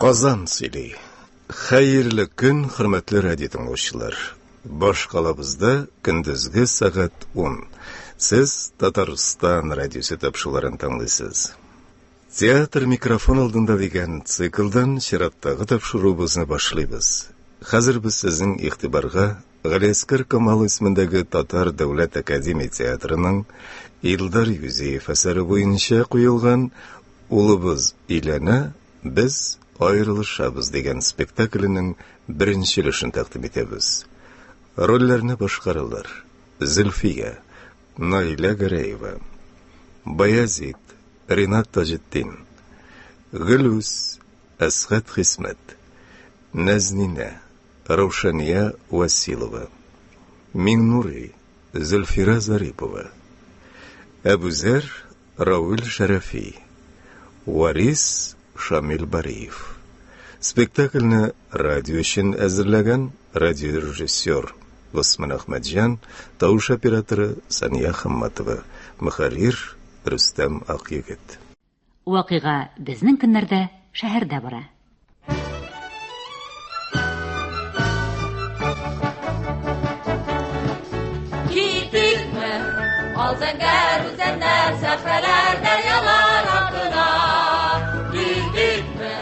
Казан сөйли. Хәерле көн, хөрмәтле радио тыңлаучылар. Баш калабызда көндезге сәгать 10. Сез Татарстан радиосы тапшыруларын тыңлыйсыз. Театр микрофон алдында дигән циклдан чираттагы тапшыруыбызны башлыйбыз. Хәзер без сезнең игътибарга Галиәсгар Камал исемендәге Татар дәүләт академия театрының Илдар Юзеев әсәре буенча куелган Улыбыз өйләнә, без аерылышабыз дигән спектакленең беренче өлешен тәкъдим итәбез. Рольләрне башкаралар: Зөлфия, Наилә Гәрәева, Баязит, Ринат Таҗетдин, Гөлүс, Әсгать Хисмәт, Нәзнинә, Раушания Василова, Миңнурый, Зөлфирә Зарипова, Әбүзәр, Равил Шәрәфи, Варис, Шамил Бариев. Спектакльне радио өчен әзерләгән радиорежиссер Госман Әхмәтҗан, тавыш операторы Сания Хамматова, мөхәррир Рөстәм Акъегет. Вакыйга безнең көннәрдә шәһәрдә бара. Китикме ал зәңгәр үзәннәр, сәхрәләр, дәрьялар артына? Китикме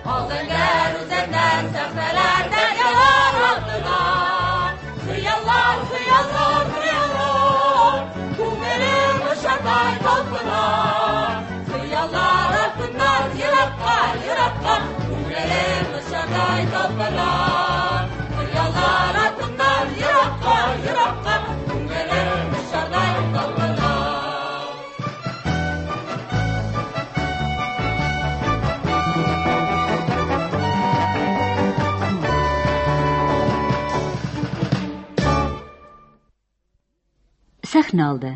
ал зәңгәр үзәннәр, сәхрәләр, дәрьялар артына? Хыяллар, хыяллар, хыяллар, күңелем очардай талпына. Хыяллар артыннан еракка, еракка, күңелем очардай талпына. Хыяллар артыннан еракка, еракка, күңелем очардай талпына. Сәхнә алды.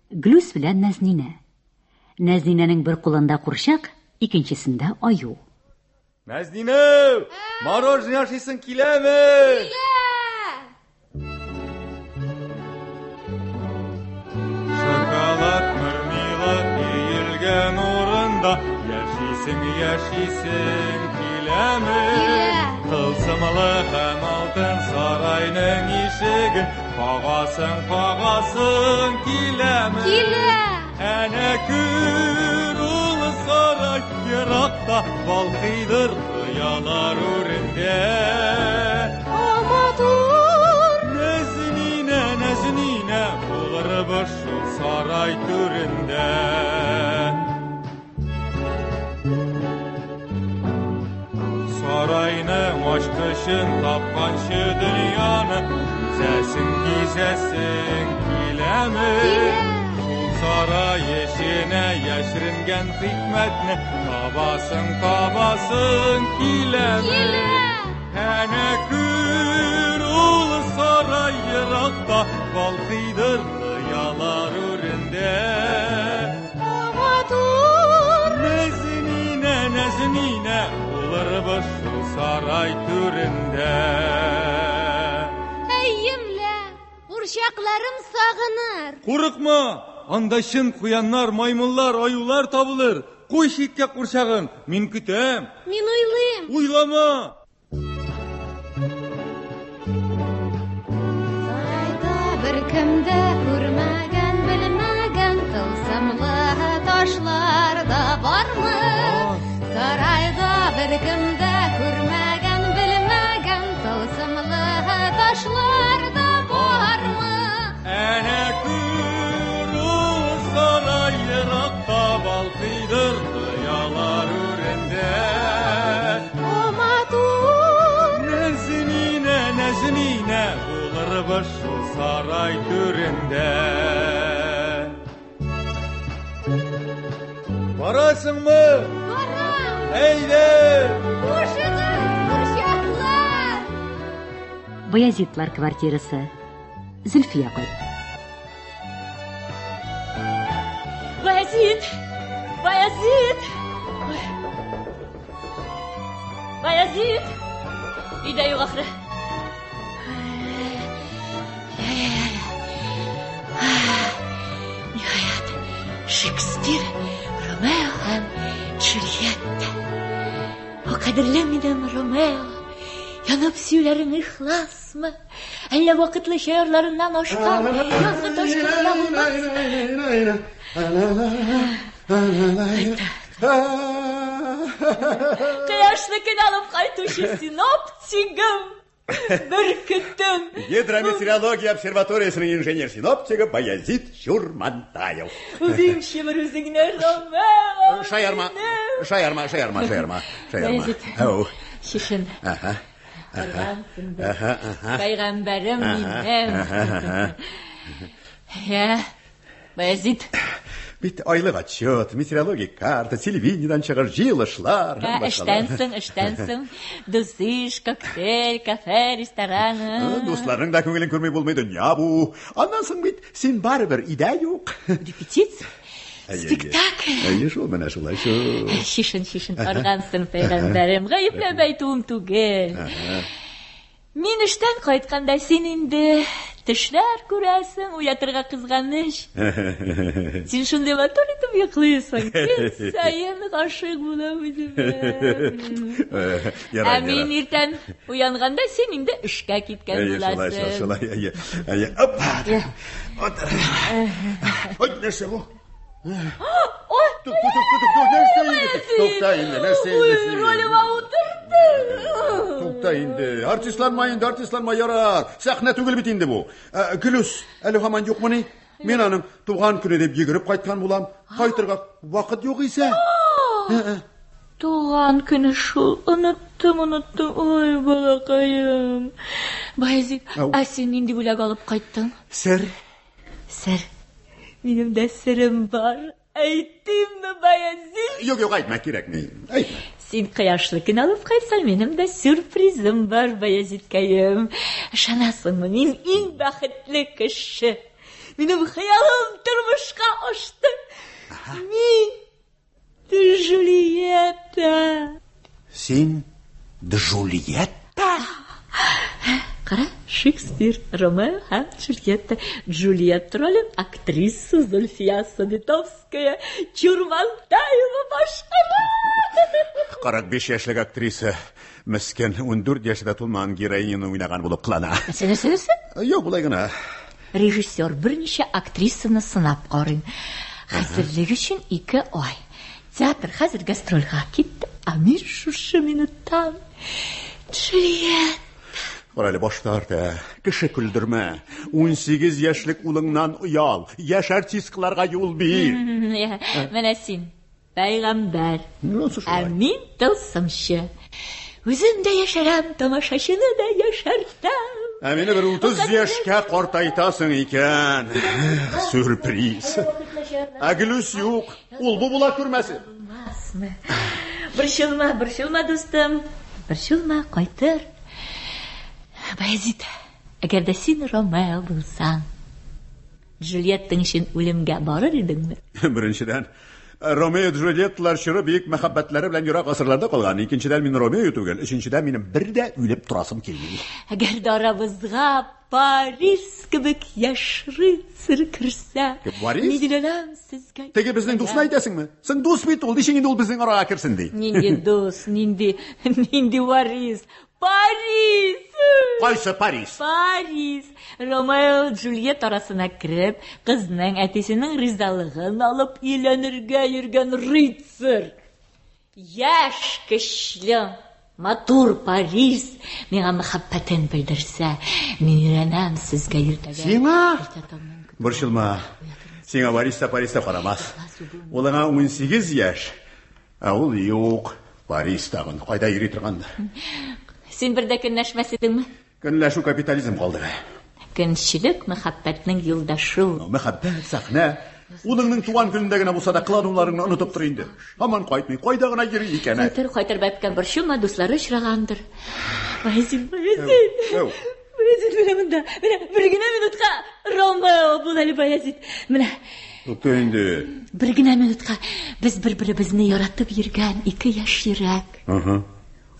Глүс белән Нәзнинә. Нәзнинәнең бер кулында курчак, икенчесендә аю. Нәзнинә! Мороженое ашыйсың киләме? Килә! Шоколад, мармелад өелгән урында яшисең, яшисең киләме? Килә! Тылсымлы һәм алтын сарайның ишеген кагасың, кагасың киләме? Килә! Әнә күр ул сарай еракта балкыйдыр кыялар үрендә. О, матур! Нәзнинә, нәзнинә, булырбыз шул сарай түрендә. Сарайның ачкычын тапканчы дөньяны гизәсең, гизәсең киләме? Килә! Шул сарай эченә яшеренгән хикмәтне табасың, табасың киләме? Килә! Әнә күр ул сарай еракта балкыйдыр кыялар үрендә. О, матур! Нәзнинә, нәзнинә, булырбыз шул сарай түрендә. Әйемлә, курчакларым сагыныр. Курыкма, анда чын куяннар, маймыллар, аюлар табылыр. Куй читкә курчагын, мин көтәм. Мин уйлыйм. Уйлама. Сарайда беркем дә күрмәгән, белмәгән тылсымлы ташлар да бармы? Сарайда беркем дә күрмәгән, белмәгән тылсымлы ташлар да бармы? Әнә күр ул сарай еракта балкыйдыр кыялар үрендә. О, матур! Нәзнинә, нәзнинә, булырбыз шул сарай түрендә. Барасыңмы? Барам! Әйдә! Хушыгыз, курчаклар! Баязитлар квартирасы. Зөлфия кайтты. Баязит! Баязит! Баязит! Өйдә юк ахры. Ниһаять, Шекспир, Ромео һәм Джульетта. Кадерле минем Ромео, янып сөюләрең ихласмы? Әллә вакытлыча ярларыннан ашкан язгы ташкынына булмас? Кояшлы көн алып кайтучы синоптигым, бөркетем. Гидрометеорология обсерваториясының инженер-синоптигы Баязит Чурмантаев. Үбимче бер үзеңне, Ромео. Шаярма, шаярма, шаярма, шаярма, шаярма. Баязит. Әу. Шешен. Ага. Аргансың бер. Ага, ага. Пәйгамбәрем минем. Ага, Я, Баязит, Бит айлык отчет, метеорологик карта, телевидениедән чыгыш, җыелышлар. Ә, эштән соң, эштән соң, дусиш, коктейль, кафе, ресторан. Дусларның да күңелен күрми булмый дөнья бу. Аннан соң бит син барыбер өйдә юк. Репетиция, Әйе, әйе. спектакль. Әйе шул, менә шулай шул. Шишен, шишен, аргансың, пәйгамбәрем. Гаепләп әйтүем түгел. Мин эштән кайтканда син инде төшләр күрәсең, уятырга кызганыч. Син шундый матур итеп йоклыйсың. Көн саен гашыйк булам үземә. Ярар, Ә мин ярар. иртән уянганда син инде эшкә киткән Әйе, шулай, шулай, буласың. шулай, әйе. Әйе, опа. Утыр. Ой, нәрсә бу? Ой, Тук, тук, тук, тук, тук, нәрсә инде? Тукта инде, нәрсә инде Ой, син? ролемә утырды. Тукта инде. Артистланма инде, артистланма ярар. Сәхнә түгел бит инде бу. Ә, Гөлүс, әле һаман юкмыни? Мин аның туган көне дип йөгереп кайткан булам. Кайтырга вакыт юк исә. Туган көне шул. Оныттым, оныттым. Ой, балакаем. Баязит, Ау. ә син нинди бүләк алып кайттың? Сер. Сер. Минем дә серем бар. Әйтимме, Баязит? Юк, юк, әйтмә, кирәкми. Әйтмә. Син кояшлы көн алып кайтсаң, минем дә сюрпризым бар, Баязиткәем. Ышанасыңмы, мин иң бәхетле кеше. Минем хыялым тормышка ашты. Мин Джульетта. Син Джульетта? Кара, Шекспир, Ромео һәм Джульетта. Джульетта ролен актриса Зульфия Сабитовская Чурмантаева башкара. 45 яшьлек актриса. Мескен 14 яше дә тулмаган героиняны уйнаган булып кылана. Нәрсә, нәрсә, нәрсә? Юк, болай гына. Режиссер берничә актрисаны сынап карый. Хәзерлек өчен 2 ай. Театр хәзер гастрольгә китте, ә мин шушы минуттан Джульетта. Кара әле баш тарт, ә. Кеше көлдермә. 18 яшьлек улыңнан оял. Яшь артистларга юл бир. Менә син, пәйгамбәр. Нәрсә Ә шулай? мин тылсымчы. Үзем дә яшәрәм, тамашачыны да яшәртәм. Ә мине бер 30 яшькә картайтасың икән. Сюрприз. Ә Гөлүс юк. Ул бу була күрмәсен. Булмасмы? Борчылма, борчылма, дустым. Борчылма, кайтыр. Баязит, әгәр дә син Ромео булсаң, Джульеттаң өчен үлемгә барыр идеңме? Беренчедән, Ромео Джульетталар чоры бөек мәхәббәтләре белән ерак гасырларда калган. Икенчедән, мин Ромео түгел. Өченчедән, минем бер дә үлеп торасым килми. Әгәр дә арабызга Париж кебек яшь рыцарь керсә, Париж? ни диләләм сезгә? Теге безнең дусны әйтәсеңме? Син дус бит ул, ничек инде ул безнең арага керсен ди. Нинди дус, нинди, нинди варис. Париж! Кайсы Париж? Париж! Ромео Джульет арасына кереп, кызның әтисенең ризалыгын алып өйләнергә йөргән рыцарь. Яшь, көчле, матур Париж миңа мәхәббәтен белдерсә, мин өйрәнәм сезгә иртәгә. Сиңа? Иртә таңнан көтеп Борчылма. Сиңа Париж та Париж та карамас. Улыңа 18 яшь. Ә ул юк. Париж тагын кайда йөри торгандыр. Син бер дә көнләшмәс идеңме? Көнләшү капитализм калдыгы. Көнчелек мәхәббәтнең юлдашы ул. Мәхәббәт, сәхнә. Улыңның туган көнендә генә булса да кылануларыңны онытып тор инде. Һаман кайтмый, кайда гына йөри икән? ә? Кайтыр, кайтыр, бәбкәм, борчылма, дуслары очрагандыр. Баязит, Баязит. Әү, әү. Баязит, менә монда. Менә бер генә минутка Ромео бул әле, Баязит. Менә Тукта инде. бер генә минутка без бер-беребезне яратып йөргән ике яшь йөрәк. Ага.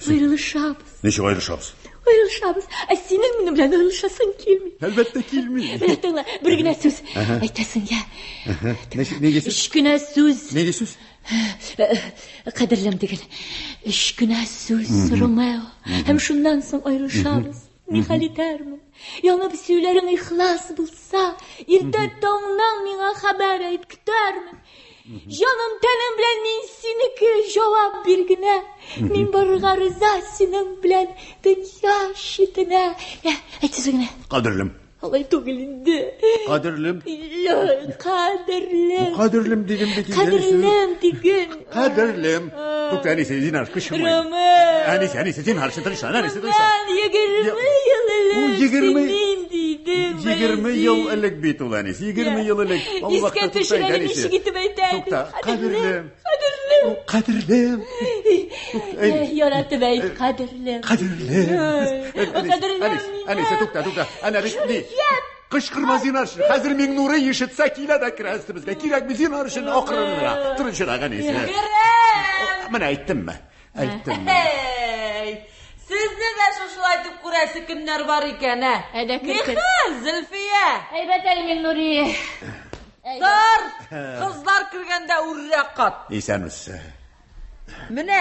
Аерылышабыз. Ничек аерылышабыз? Аерылышабыз. Ә синең минем белән аерылышасың килми. Әлбәттә килми. Менә тыңла, бер генә сүз әйтәсең, я. Нинди сүз? Өч кенә сүз. Нинди сүз? Кадерлем диген. Өч кенә сүз, Ромео. Һәм шуннан соң аерылышабыз. Ни хәл итәрмен? Янып сөюләрең ихлас булса, иртә таңнан миңа хәбәр әйт, көтәрмен. Җаным тәнем белән мин синеке, җавап бир генә. Мин барырга риза синең белән дөнья читенә. Әйт сүзе генә. Кадерлем. Алай түгел инде. Кадерлем. Кадерлем. Кадерлем дидем бит инде. Кадерлем диген. Кадерлем. Тукта, әнисе, зинһар, кычкырма. Ромео. Әнисе, әнисе, зинһар, тынычлан, әнисе, тынычлан. Мин 20 ел элек. Ул 20 синең дидем. 20 ел элек бит ул, әнисе, 20 ел элек. Ул Искә вакытта тукта төшерә инде, әнисе. ничек итеп әйтә идем. Тукта, кадерлем. Кадерлем. Кадерлем. Әй. Яратып әйт, кадерлем. Кадерлем. Кадерлем Әнисе, минем. әнисе, тукта, тукта. Әнә бит ни? Жульет. Кычкырма зинһар өчен. Хәзер Миңнурый ишетсә килә дә керә өстебезгә. Кирәкми зинһар өчен акрынрак. Тынычрак, әнисе. Керәм! Менә әйттемме? Әйттемме? Эй! Сезне дә шушылай итеп күрәсе көннәр бар икән, ә? Әйдә, кер, кер. Нихәл, Зөлфия? Әйбәт әле Миңнури. Тор! Кызлар кергәндә үррәк кат. Исәнмесез. Менә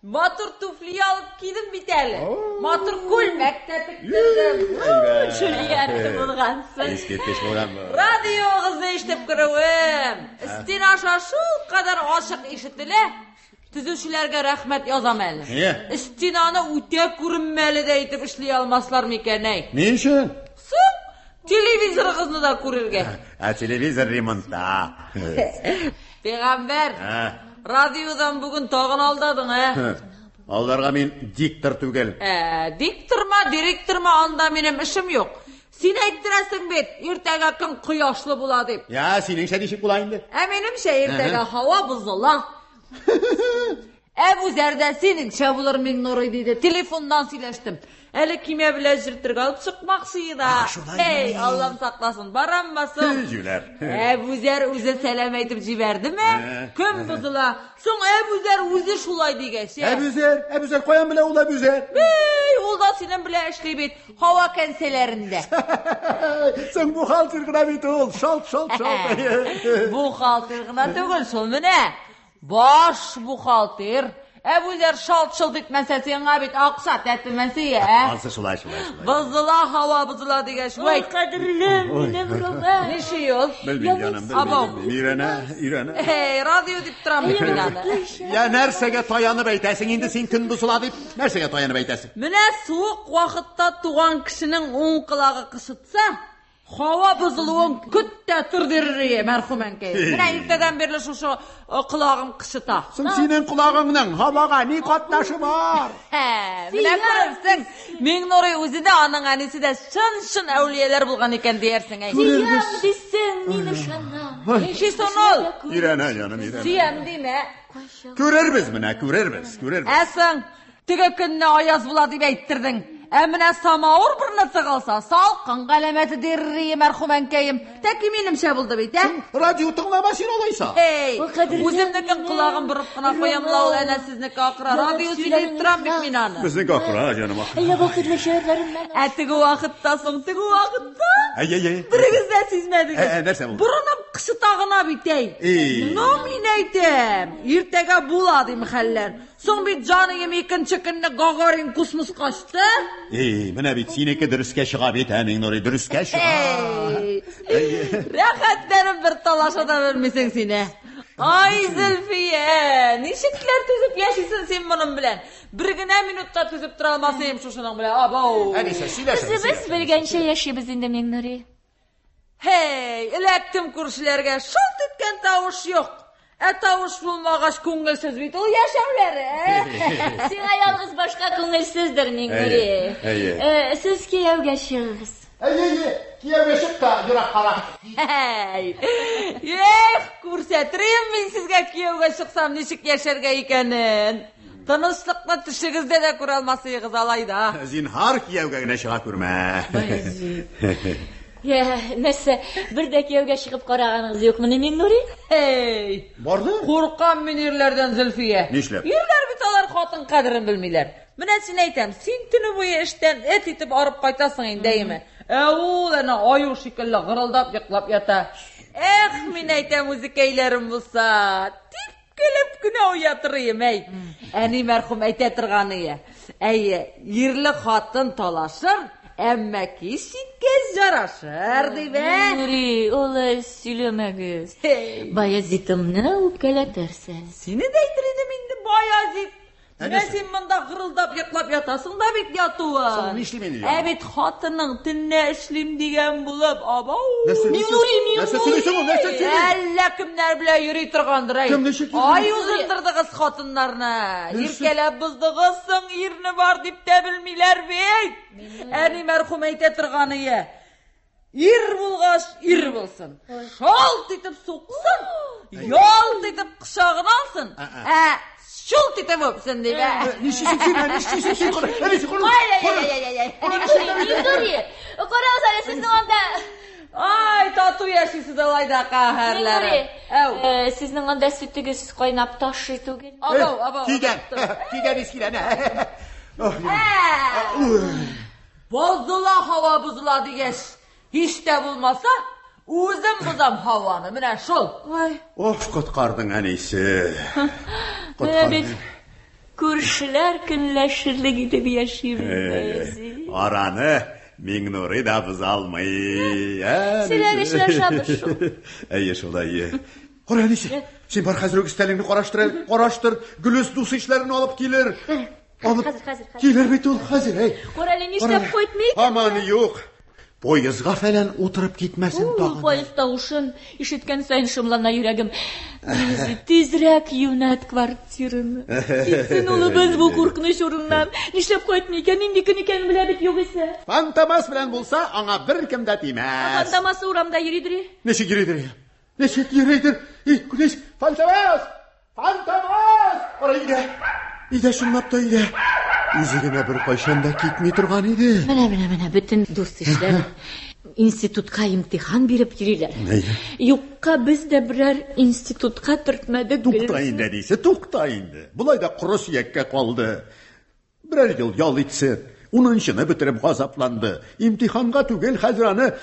матур туфли алып кидем бит әле. Матур күлмәк тә тектердем. Джульетта булгансың. Искиткеч булган бу. Радиогызны ишетеп керүем. Стена аша шул кадәр ачык ишетелә. Төзүчеләргә рәхмәт язам әле. Нигә? Стенаны үтә күренмәле дә итеп эшли алмаслар микән, әй? Ни өчен? Соң, телевизорыгызны да күрергә. Ә телевизор ремонтта. Пәйгамбәр, Ә. радиодан бүген тагын алдадың, ә? Алдарга мин диктор түгел. Ә, диктормы, директормы, анда минем эшем юк. Син әйттерәсең бит, иртәгә көн кояшлы була дип. Я, синеңчә ничек була инде? Ә минемчә иртәгә һава бозыла. Әбүзәр дә синеңчә булыр Миңнурый диде. Телефоннан сөйләштем. Әле кимә белән җыртырга алып чыкмакчы иде. Эй, Аллам сакласын, бараммы соң? Җүләр. Әбүзәр үзе сәлам әйтеп җибәрдеме? Көн бозыла. Соң Әбүзәр үзе шулай дигәч. ә? Әбүзәр, Әбүзәр каян белә ул Әбүзәр? Эй, ул да синең белән эшли бит, һава кәнсәләрендә. Соң бухгалтер гына бит ул. Шалт, шалт, шалт. Бухгалтер гына түгел шул менә. Баш бухгалтер. Әбүзәр шалт-шалт итмәсә сиңа бит акча тәтемәсе, ә? Ансы шулай, шулай, шулай. Бозыла һава бозыла дигәч, Ой, вәй. кадерлем минем Ромео. Ничә ел? Белмим, җаным, Абау. белмим. Өйрәнә, өйрәнә. Эй, радио дип торам бит мин аны. Я нәрсәгә таянып әйтәсең инде син көн бозыла дип? Нәрсәгә таянып әйтәсең? Менә суык вакытта туган кешенең уң колагы кышытса, һава бозылуын көт тә тор дирер мәрхүм әнкәй. Менә иртәдән бирле шушы колагым кышыта. Соң синең колагыңның һавага ни катнашы бар? Ә, менә күрерсең, Миңнурый үзе дә аның әнисе дә чын-чын әүлияләр булган икән диярсең, әй. Сөям дисең, мин ышанам. Ничә соң ул? Өйрәнә, җаным, өйрәнә. Сөям димә. Күрербез менә, күрербез, күрербез. Ә соң, теге көнне аяз була дип әйттердең. Ә менә самавыр борыны тыгылса, салкын галәмәте дирри мәрхүм әнкәем. Тәки минемчә булды бит, ә? Радио тыңлама син алайса. Эй, Ул кадерле үземнекен минем. колагым борып кына куям ла ул әнә сезнеке акыра. Радио сөйләп торам бит мин аны. Безнеке акыра, җаным. акыра. Әллә бәхетле шәһәрләреннән. Ә теге вакытта соң, теге вакытта Әй, әй, әй. Берегез дә сизмәдегез. Ә, ә, нәрсә булды? Борыным кышыта гына бит, әй. Эй. Ну, мин әйтәм, иртәгә була дим хәлләр. Соң бит җаныем икенче көнне Гагарин космоска очты. Эй, менә бит синеке дөрескә чыга бит, ә, Миңнурый, дөрескә чыга. Эй. Рәхәтләнеп бер талаша да белмисең син, ә. Ай, Зөлфия, ничекләр түзеп яшисең син моның белән? Бер генә минутта түзеп тора алмасым шушының белән. Абау. Әнисе, сөйләшә. Үзебез белгәнчә яшибез инде, Миңнури. Һей, эләктем күршеләргә, шылт иткән тавыш юк. Ә тавыш булмагач күңелсез бит ул яшәүләре. ә? Сиңа ялгыз башка күңелсездер, Миңнури. Әйе, әйе. Сез кияүгә чыгыгыз. Әй, әй, әй, кияүгә чык та ераккарак. Һей. Эх, күрсәтерем мин сезгә кияүгә чыксам ничек яшәргә икәнен. Тынычлыкны төшегездә дә күрә алмасыгыз алай да. Зинһар кияүгә генә чыга күрмә. Я, нәрсә, бер дә кияүгә чыгып караганыгыз юкмыни, Миңнури? Һей. Барды? Куркам мин ирләрдән, Зөлфия. Нишләп? Ирләр бит алар хатын кадерен белмиләр. Менә син әйтәм, син төне буе эштән эт итеп арып кайтасың инде, әйеме? Ә ул әнә аю шикелле гырылдап йоклап ята. Эх, мин әйтәм, үзекәйләрем булса, типкеләп кенә уятыр ием, әй. Әни мәрхүм әйтә торган ие. Әйе, ирле хатын талашыр, әмма кич җиткәч жарашыр, дип, ә? Нури, алай сөйләмәгез. Һей. Баязитымны үпкәләтерсез. Сине дә әйтер идем инде, Баязит. Менә Әнисе. син монда гырылдап йоклап ятасың да бит ятуын. Соң нишлим инде? Ә бит хатының төнлә эшлим дигән булып, абау. Нәрсә Миңнури, Нәрсә сөйлисең ул? Нәрсә сөйли? Әллә кемнәр белән йөри торгандыр, әй. Кем ничек йөри? Ай узындырдыгыз хатыннарны. Иркәләп боздыгыз соң, ирне бар дип тә белмиләр бит. Әни мәрхүм әйтә торган ие. Ир булгач, ир булсын. Шалт итеп суксын, ялт итеп кочагына алсын, ә шулт итеп үпсен дип. ә. Нишлисең син? ә? Нишлисең син? Кара, әнисе, кара. Ай, ай, ай, ай, ай, ай. Миңнури, карагыз әле сезнең анда. Ай, тату яшисез алай да каһәрләре. Миңнури, Әү. сезнең анда сөтегез кайнап ташый түгел. Абау, абау. Кигән, кигән искиләнә. Бозыла һава бозыла дигәч, һич тә булмаса, үзем бозам һаваны. Менә шул. Ой, Оф, коткардың әнисе. менә бит күршеләр көнләшерлек итеп яшибез, Баязит. Араны Миңнури да боза алмый. Силәр очрашабыз шул. Әйе, шул, әйе. Кара, әнисе, син бар хәзер үк өстәлеңне караштыр әле, караштыр. Гөлүс дус ишләрен алып килер. Алып Хәзер, хәзер, хәзер. килер бит ул хәзер, әй. Кара әле нишләп кайтмый икән? Һаман юк. Поездга фәлән утырып китмәсен Ул тагын. поезд тавышын ишеткән саен шомлана йөрәгем. Үзе тизрәк юнәт квартираны. Китсен улыбыз бу куркыныч урыннан. Нишләп кайтмый икән, нинди көн икәнен белә бит югыйсә. Фантомас белән булса, аңа беркем дә тимәс. Фантомасы урамда йөридер. Ничек йөридер? Ничек йөридер? И, ничек? Фантомас! Фантомас! Кара өйдә. Өйдә чынлап та өйдә. Үзе генә бер кайчан да китми торган иде. Менә, менә, менә бөтен дус ишләр институтка имтихан биреп йөриләр. Әйе. Юкка без дә берәр институтка төртмәдек. Тукта Гөлүс. инде, әнисе, тукта инде. Болай да коры сөяккә калды. Берәр ел ял итсен. Унынчыны бетереп газапланды. Имтиханга түгел, хәзер аны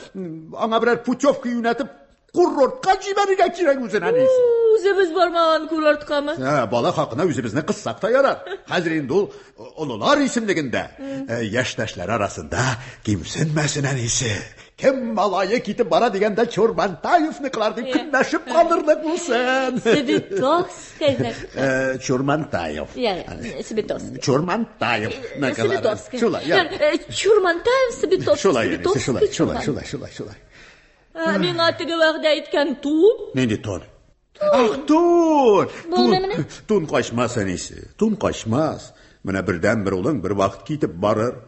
аңа берәр путевка юнәтеп курортка җибәрергә кирәк үзен, әнисе. Үзебез бармаган курорткамы? Ә, бала хакына үзебезне кыссак та ярар. Хәзер инде ул олылар исемлегендә, яшьтәшләр арасында кимсенмәсен әнисе. Кем малае китеп бара дигәндә Чурмантаевныкылар дип көнләшеп калырлык булсын. Себетовская. Чурмантаев. Я, Себетовская. Чурмантаев. Себетовская. Шулай, я. Чурмантаев, Себетовская. Шулай, әнисе, шулай, Себетовская, шулай, Чурман. шулай, шулай, шулай. Миңа теге вәгъдә иткән тун. Нинди тон? Ах, тун! Булмый менә. Тун качмас, әнисе. Тун качмас. Менә бердән-бер улың бер вакыт китеп барыр.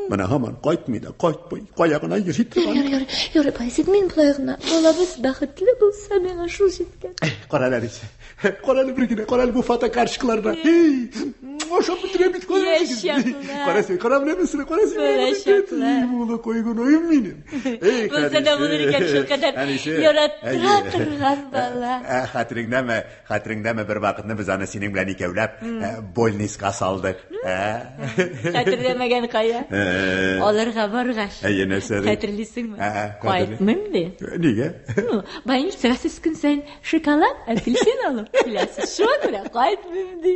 Менә һаман кайтмый да кайтмый. Кая гына йөри торган. Ярый, ярый, ярый, Баязит, мин болай гына. Балабыз бәхетле булса, миңа шул җиткән. Кара әле, әнисе. Кара әле бер генә, кара әле бу фотокарточкаларны. Эй, ашап бетерәм бит, кара әле. Яшәкләр. Кара син, кара менә сине, кара син. Балачаклар. Улы койган минем. Эй, Булса да булыр икән шулкадәр Әнисе. яраттыра Әйе. торган бала. Хәтереңдәме, хәтереңдәме бер вакытны без аны синең белән икәүләп больниска салдык. Хәтерләмәгән кая? Алырга баргач. Әйе, нәрсә ди? Хәтерлисеңме? Ә, хәтерлим. Кайтмыйм ди. Нигә? Ну, больницага сез көн саен шоколад, апельсин алып киләсез. Шуңа күрә кайтмыйм ди.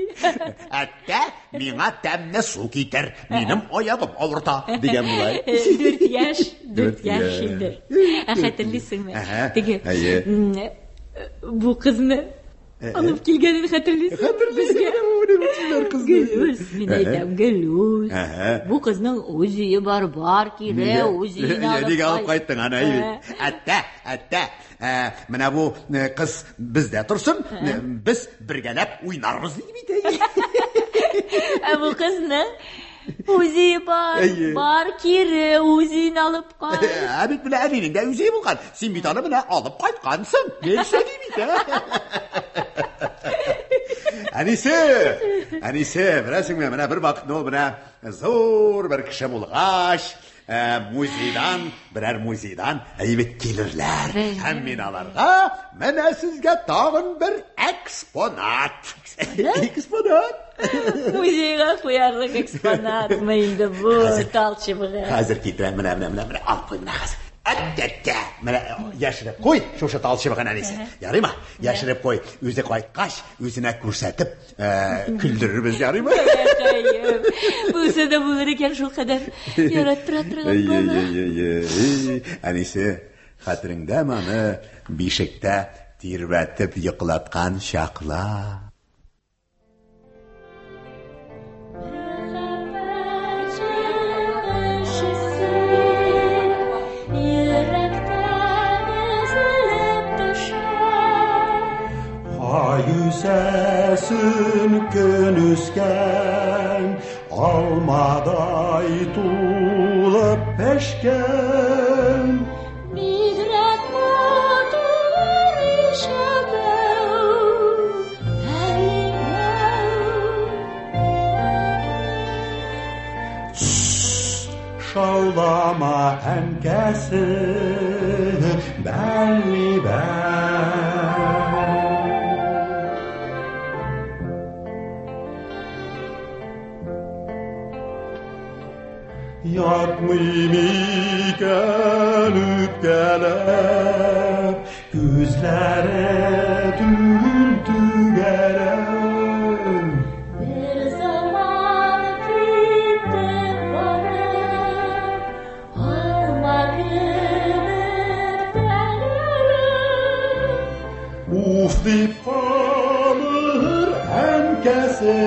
Әттә, миңа тәмле су китер. Минем аягым авырта, дигән булай. 4 яшь, 4 Дүрт яшь яшь. инде. Ә хәтерлисеңме? Әһә, Теге әйе. бу кызны алып килгәнен хәтерлисеңме? Безгә Гөлүс, мин әйтәм, Гөлүс. Әһә. Бу кызның үз өе бар, бар кире, үз өенә алып Нигә алып кайт. кайттың аны? Ә. Әттә, әттә. Менә бу кыз бездә торсын, без бергәләп уйнарбыз дип бит. Ә бу кызның үз өе бар, Әйе. бар кире, үз өенә алып кайт. Ә бит менә әнинең дә үз өе булган. Син бит аны менә алып кайткансың. Нәрсә ди бит, ә? Әнисе, әнисе, беләсеңме, менә бер вакытны ул менә зур бер кеше булгач, музейдан, берәр музейдан әйбәт килерләр. Һәм мин аларга менә сезгә тагын бер экспонат. Экспонат. Музейга куярлык экспонатмы инде бу тал чыбыгы? Хәзер китерәм, менә, менә, менә, менә, алып куй, менә хәзер. Әттәттә, менә яшереп куй, шушы тал чыбыгын әнисе. Ярыймы? Яшереп куй. Үзе кайткач, үзенә күрсәтеп, көлдерербез, ярыймы? Балакаем, булса да булыр икән шулкадәр яраттыра торган бала. Әй, әнисе, хәтереңдәме аны бишектә тирбәтеп йоклаткан чаклар? Ай үсәсен, көн үскән, алмадай тулып пешкән. Бигрәк матур ишәбәү, Шаулама әнкәсе, бәлли бәл. Ятмый микән үпкәләп, күзләре төн түгәрәк. Бер заман киттем барып, алма кебек тәгәрәп. Уф дип калыр әнкәсе.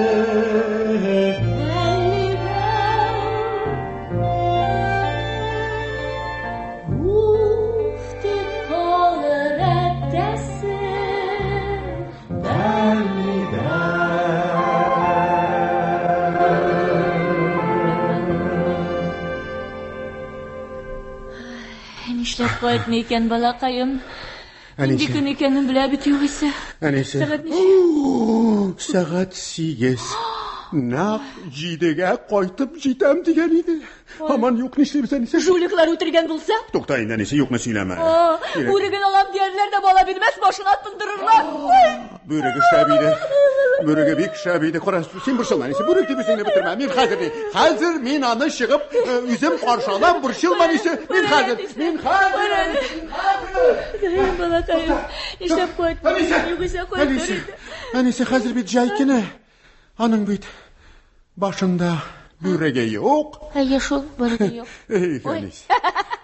Уф дип калыр әттәсе, Бәлли Нишләп кайтмый икән балакаем? Нинди Әнисе. көн икәнен белә бит югыйсә. Әнисе. Сәгать ничә? О, Сәгать 8. Нәкъ 7-гә кайтып җитәм дигән иде. Һаман юк, нишлибез, әнисе? Жуликлар үтергән булса? Тукта инде, әнисе, юкны сөйләмә. А, Кирәк. Бүреген алам диярләр дә бала бирмәс, башына тондырырлар. Ой! Бүреге шәп иде. Бүреге бик шәп иде. Кара, син борчылма, әнисе. Бүрек дип үзеңне бетермә. Мин хәзер, хәзер мин аны чыгып, үзем каршы алам, борчылма, әнисе. Мин хәзер, мин хәзер. Әнисе. Ходаем, балакаем, нишләп кайтмый? Әнисе! Югыйсә кайтыр Әнисе! иде. Әнисе, хәзер бит җәй көне. Аның бит башында бүреге юк. Әйе шул, бүреге юк. Эй, әнисе.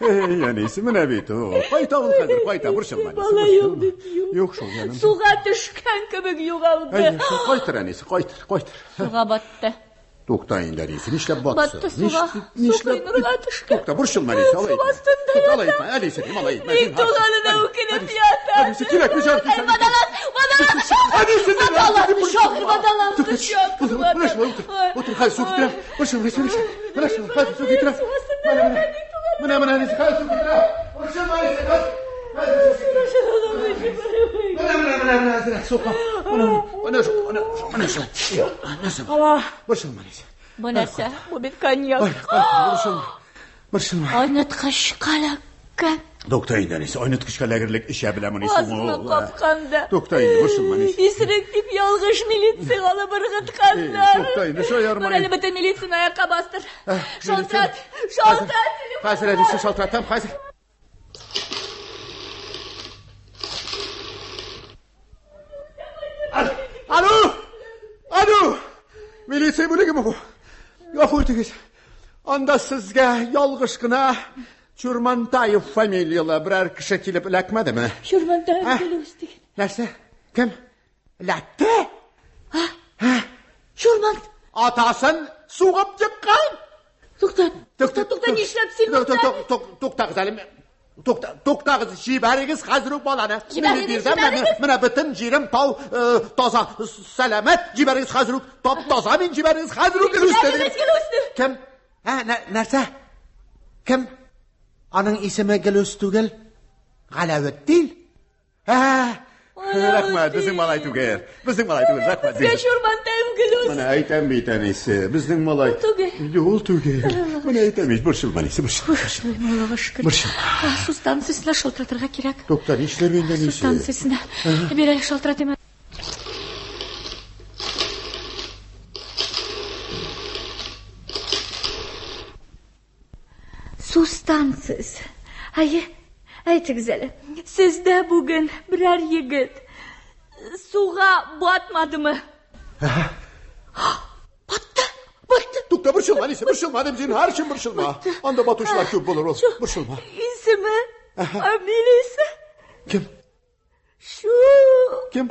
Эй, әнисе, менә бит ул. Кайта ул хәзер, кайта, борчылма, әнисе. Бала юк борчылма. бит, юк. Юк шул, җаным. Суга төшкән кебек югалды. Әйе, шул, кайтыр, әнисе, кайтыр, кайтыр. Суга батты. Тукта инде, әнисе, нишләп батсын? Батты суга. Нишләп- Су коенырга төшкән. Тукта, борчылма, әнисе, алай Су итмә. астында Тукта, алай ята. итмә, әнисе, дим, алай итмә. Бик зинһар. туганына Әнисе, үкенеп әнисе, ята. Әнисе, кирәкми, җан, Ай, водолаз, водолаз, Әнисе, дим, водолаз, әнисе, шахыр, водолаз, Тукта, шахыр, Менә шулай утыр. Утыр, хәзер су китерәм. Борчылма, әнисе, менә шулай, хәзер су китерәм. Су астында Менә, менә. ята, бик туганына. Менә, менә, әнисе, хәзер су китерәм. Борчылма, әнисе, хәзер. Хәзер су китерәм. Менә, менә, менә, менә, әзерәк су кап. Менә, менә шул, менә, менә шулай. Нәрсә бу? Борчылма, әнисе. Бу нәрсә? Бу бит коньяк. Ай, ай, борчылма. Борчылма. Айныткычка эләккән. Тукта инде, әнисе, айныткычка эләгерлек эчә беләме ни соң Азына ул? капканда. Тукта инде, борчылма, әнисе. Исерек дип ялгыш милициягә алып ыргытканнар. Эй, тукта инде, шаярма. Бар әле бөтен милицияне аякка бастыр. Шалтырат, милиция. шалтырат. Хәзер, әнисе, шалтыратам, хәзер. Алло! Алло! Милиция бүлегеме бу? Гафу итегез. Анда сезгә ялгыш кына Чурмантаев фамилиялы берәр кеше килеп эләкмәдеме? Чурмантаев А? Гөлүс дигән. Нәрсә? Кем? Эләкте? Чурман, Атасын сугып еккан! тукта, тукта, тукта, нишләп син монда? Туктагыз әле. Тукта, туктагыз, җибәрегез хәзер үк баланы. Җибәрегез, Мин бирдем, җибәрегез. Менә бөтен җирем тау таза, сәламәт. Җибәрегез хәзер үк. Тап таза мин җибәрегез хәзер үк. Гөлүс Җибәрегез Гөлүсне. Кем? Ә, нәрсә? Кем? Аның исеме Гөлүс түгел. Галәветдин. Ә, рәхмәт, безнең малай түгел. Безнең малай түгел, рәхмәт. Безгә Чурмантаев Гөлүс. Менә әйтәм бит, әнисе, безнең малай. Ул түгел. Юк, ул түгел. Менә әйтәм бит, борчылма, әнисе, борчылма. Аллага шөкер. Борчылма. Су станциясенә шалтыратырга кирәк. Тукта, нишләп инде, Су әнисе? станциясенә. Бир әле шалтыратыйм. Су станциясе. Әйе, әйтегез әле, сездә бүген берәр егет суга батмадымы? Батты, батты. Тукта, борчылма, әнисе, борчылма, дим, зинһар өчен борчылма. Анда батучылар күп булыр ул. Борчылма. Исеме, фамилиясе? Кем? Шу. Кем?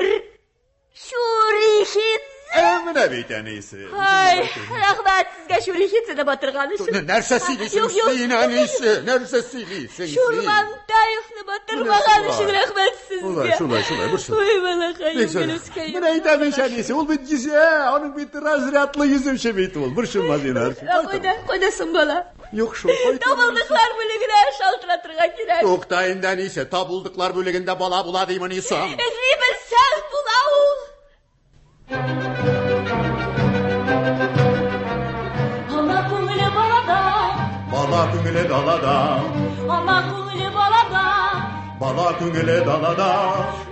Шурихин. Ә менә бит әнисе. Ай, рәхмәт сезгә Шурихинцены батырган өчен. Нәрсә сөйлисең Юк, юк. син, әнисе? Нәрсә сөйлисең син? Шурмантаевны батырмаган өчен рәхмәт сезгә. Шулай, шулай, шулай, борчылма. Ой, балакаем, Бик шулай. Гөлүскәем. Менә әйтәм ич, әнисе, ул бит йөзә, аның бит разрядлы йөзүче бит ул. Борчылма зинһар. Ә Кайда, кайда соң бала? Юк шул, кайда? Табылдыклар бүлегенә шалтыратырга кирәк. Тукта инде, әнисе, табылдыклар бүлегендә бала була димени соң? Эзли белсәң була ул. Ана күңеле балада, Бала күңеле далада, ана күңеле балада. бала күңеле далада.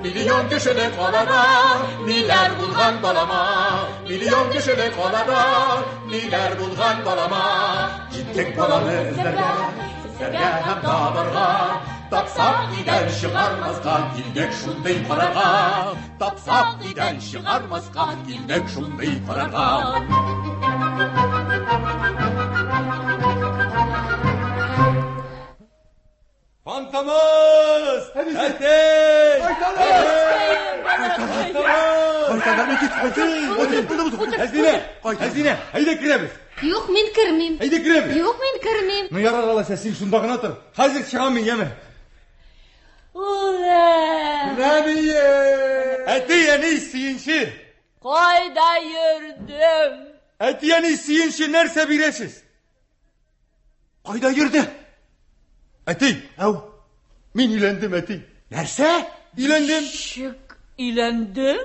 Миллион кешелек алада, ниләр булган балама? Миллион кешелек алада, ниләр булган балама? Җиттек баланы эзләргә, эзләргә һәм табарга. Тапсак өйдән чыгармаска, килдек шундый карарга. Тапсак өйдән чыгармаска, килдек шундый карарга. Фантомас! Әтей! Әзинә! Әзинә, әйдә керәбез. Юк, мин кермим. Әйдә керәбез. Юк, мин кермим. Ну ярар алайса, син шунда гына тор. Хәзер чыгам мин, яме. Улым, Рәмия! Әти, әни, сөенче. кайда йөрдең? Әти, әни, сөенче, нәрсә бирәсез? Кайда йөрде? Әти, Әү, мин өйләндем, әти. нәрсә? Өйләндем. Ничек өйләндең?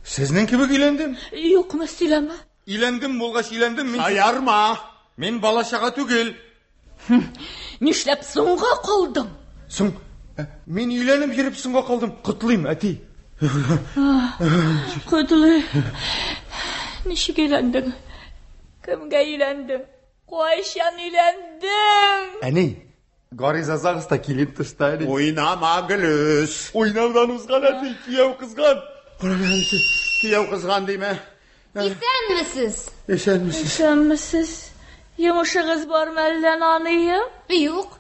Сезнең кебек өйләндем. Юкмы, сөйләмә. Өйләндем булгач өйләндем мин. Аярма! Мин бала чага түгел. Нишләп соңга калдың? Соң мин өйләнеп йөреп соңга калдым. Котлыйм, әти. Котлы. Ничек өйләндең? Кемгә өйләндең? Кайчан өйләндең? Әни, гариза ЗАГСта килен тышта әни. Уйнама, Гөлүс. Уйнаудан узган әти, кияү кызган. Кияү кызган диме? Исәнмесез? Исәнмесез. Исәнмесез? Йомышыгыз бармы әллә, наныем? Юк.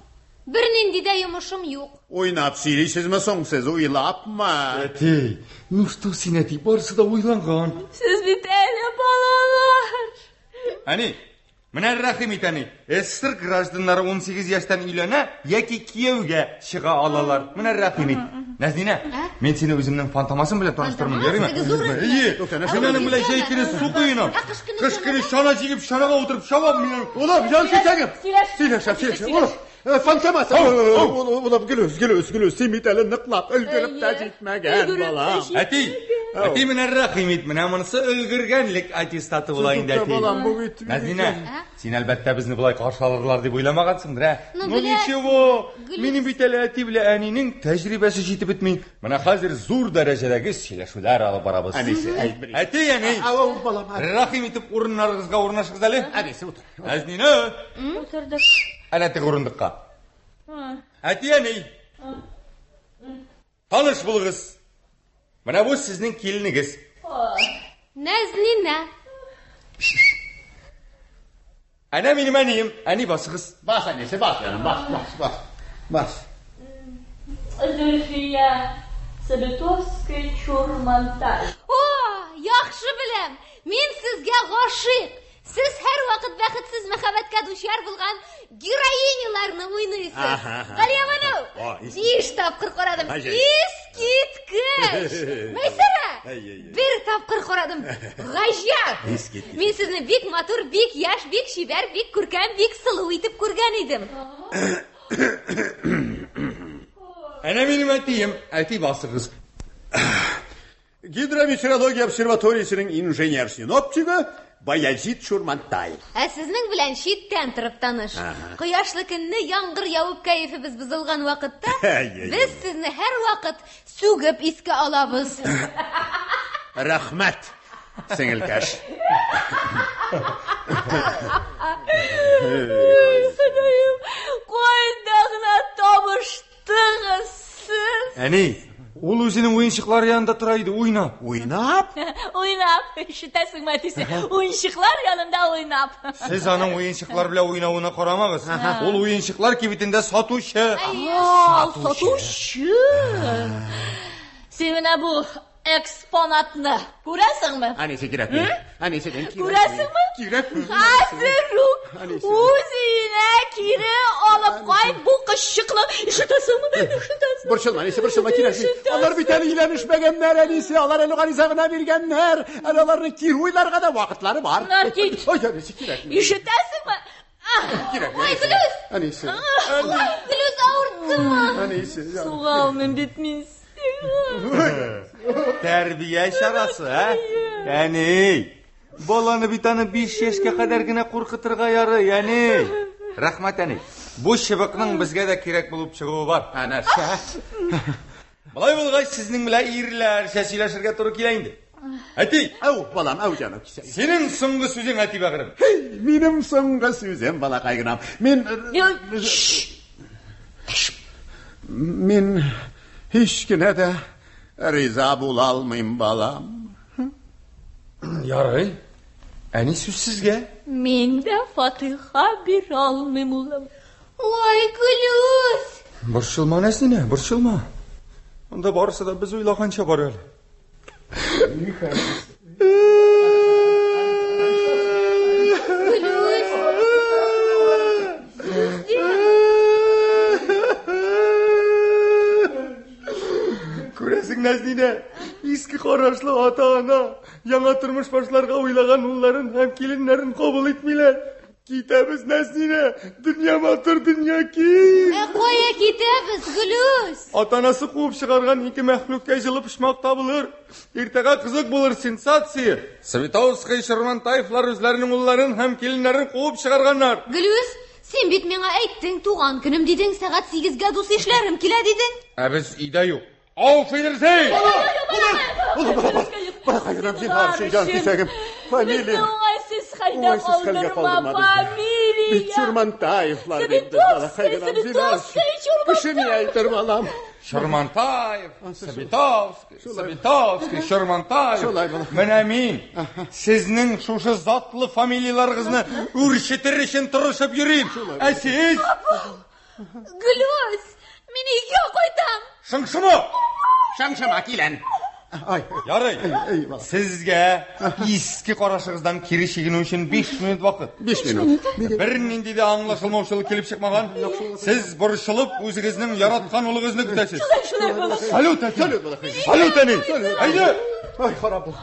Бернинди дә йомышым юк. Уйнап сөйлисезме соң сез, уйлапмы? Әти, ну что син әти, барысы да уйланган. Сез бит әле балалар. Әни, менә рәхим ит әни. СССР гражданнары 18 яшьтән өйләнә яки кияүгә чыга алалар. Менә рәхим ит. Нәзнинә, мин сине үземнең фантомасым белән таныштырмын, Фантомас? ярыймы? Теге зур инде. Әйе. Тукта, нәрсә Мин аның белән җәй көне су коенам. Ә кыш көне Кыш көне чана җигеп, чанага утырып чабам мин. Улым, җан китәгем. Сөйләш. Сөйләшәм, сөйләшәм. Улым, Фантомас. Улым, Гөлүс, Гөлүс, Гөлүс, син бит әле ныклап өлгереп тә Әйе. җитмәгән, Өлгереп тә балам. җитмәгән. Әти, әти менә рәхим ит, менә монысы өлгергәнлек аттестаты була инде Тукта, әти. балам, бу бит. Нәзнинә, син әлбәттә безне болай каршы алырлар дип уйламагансыңдыр, ә? Ну, Ну белә- ничего, Гөлүс. минем бит әле әти белән әнинең тәҗрибәсе җитеп бетми. Менә хәзер зур дәрәҗәдәге сөйләшүләр алып барабыз. Әнисе, әйт бер. Әти, әни, Ау, балам, әни. рәхим итеп урыннарыгызга урнашыгыз әле. Әнисе, утыр. Нәзнинә, Утырдык. әнә теге урындыкка. Әти, әни, таныш булыгыз. Менә бу сезнең киленегез. Нәзнинә. Әнә минем әнием. Әни басыгыз. Бас, әнисе, бас, җаным, бас, бас, бас. Бас. Зөлфия Сабитовская Чурмантай. О, яхшы беләм. Мин сезгә гашыйк. Сез һәрвакыт бәхетсез мәхәббәткә дучар булган героиняларны уйныйсыз. Аһа, аһа. Галиябану, О, искиткеч. биш тапкыр карадым. Гаҗәеп. Искиткеч. Мәйсәрә, Әй, әй, әй. бер тапкыр карадым. Гаҗәп. Искиткеч. Мин сезне бик матур, бик яшь, бик чибәр, бик күркәм, бик сылу итеп күргән идем. Әнә минем әтием. Әти басыгыз. Гидрометеорология обсерваториясенең инженер-синоптигы Баязит Шурмантаев. Ә сезнең белән читтән торып таныш. Кояшлы көнне яңгыр явып кәефебез бозылган вакытта Әй, әй, без сезне һәрвакыт сүгеп искә алабыз. Рәхмәт, сеңелкәш. Ой, Ходаем, кайда Әни, ул үзенең уенчыклары янында тора иде, уйнап. Уйнап? Уйнап, ишетәсеңме, әтисе? Уенчыклар янында уйнап. Сез аның уенчыклар белән уйнавына карамагыз. Ул уенчыклар кибетендә сатучы. Сатучы. Син менә бу экспонатны күрәсеңме? Әнисе кирәкми. Әнисе кирәкми. Күрәсеңме? Кирәкми. Хәзер үк үз өенә кире алып кайт бу кызчыкны. Ишетәсеңме? Ишетәсеңме? Борчылма, әнисе, борчылма, кирәкми. Алар бит әле өйләнешмәгәннәр, әнисе. Алар әле гариза гына биргәннәр. Әле аларны кире уйларга да вакытлары бар. Наркит. Ой, әнисе, кирәкми. Ишетәсеңме? Кирәкми. Ой, Гөлүс! Әнисе. Ой, Гөлүс, авырттымы? Әнисе. Суга алмыйм бит мин сиңа. Тәрбия чарасы, ә? Әни, баланы бит аны 5 яшькә кадәр генә куркытырга ярый, әни. Рәхмәт, әни. Бу чыбыкның безгә дә кирәк булып чыгуы бар. Ә нәрсә? Болай булгач, сезнең белән ирләрчә сөйләшергә туры килә инде. Әти, Әү, балам, әү җаным. синең соңгы сүзең, әти бәгырем. Һей, минем соңгы сүзем, балакай гынам. Мин Мин һич кенә дә риза була алмыйм, балам. Ярый. Әни, сүз сезгә. Мин дә фатиха бирә алмыйм, улым. Ой, Гөлүс! Борчылма, Нәснинә, борчылма. Анда барысы да без уйлаганча бар әле. Гөлүс! Күрәсең, Нәзнинә, иске карашлы ата-ана яңа тормыш башларга уйлаган улларын һәм киленнәрен кабул итмиләр. Китәбез, Нәзнинә, дөнья матур, дөнья киң. Ә кая китәбез, Гөлүс? Ата-анасы куып чыгарган ике мәхлукка җылы почмак табылыр. Иртәгә кызык булыр, сенсация. Световский, Шырмантаевлар үзләренең улларын һәм киленнәрен куып чыгарганнар. Гөлүс, син бит миңа әйттең, туган көнем дидең, сәгать 8-гә дус ишләрем килә дидең. Ә без өйдә юк. Auf Wiedersehen! Балакай гынам, зинһар өчен җан кисәгем. Фамилия. Безне уңайсыз хәлдә Уңайсыз хәлгә калдырма, калдырма безне. фамилия. Бит Чурмантаевлар бит без, балакай гынам, зинһар өчен. Кеше ни әйтер, балам? Шырмантаев, Сабитовский, Сабитовский, Шырмантаев. Шулай була. Менә мин сезнең шушы затлы фамилияләрегезне үрчетер өчен тырышып йөрим. Ә сез Гөлүс, мин өйгә кайтам. шыңшыма. Шыңшыма, килен. Ай, Ярый. эй, бала. Сезгә иске карашыгыздан кире чигенү өчен 5 минут вакыт. 5 минут. Бернинди дә аңлашылмаучылык килеп чыкмаган. Сез борчылып үзегезнең яраткан улыгызны көтәсез. Шулай була. Салют, әти. Салют, балакай. Салют, әни. Әйдә. Ай, харап булды.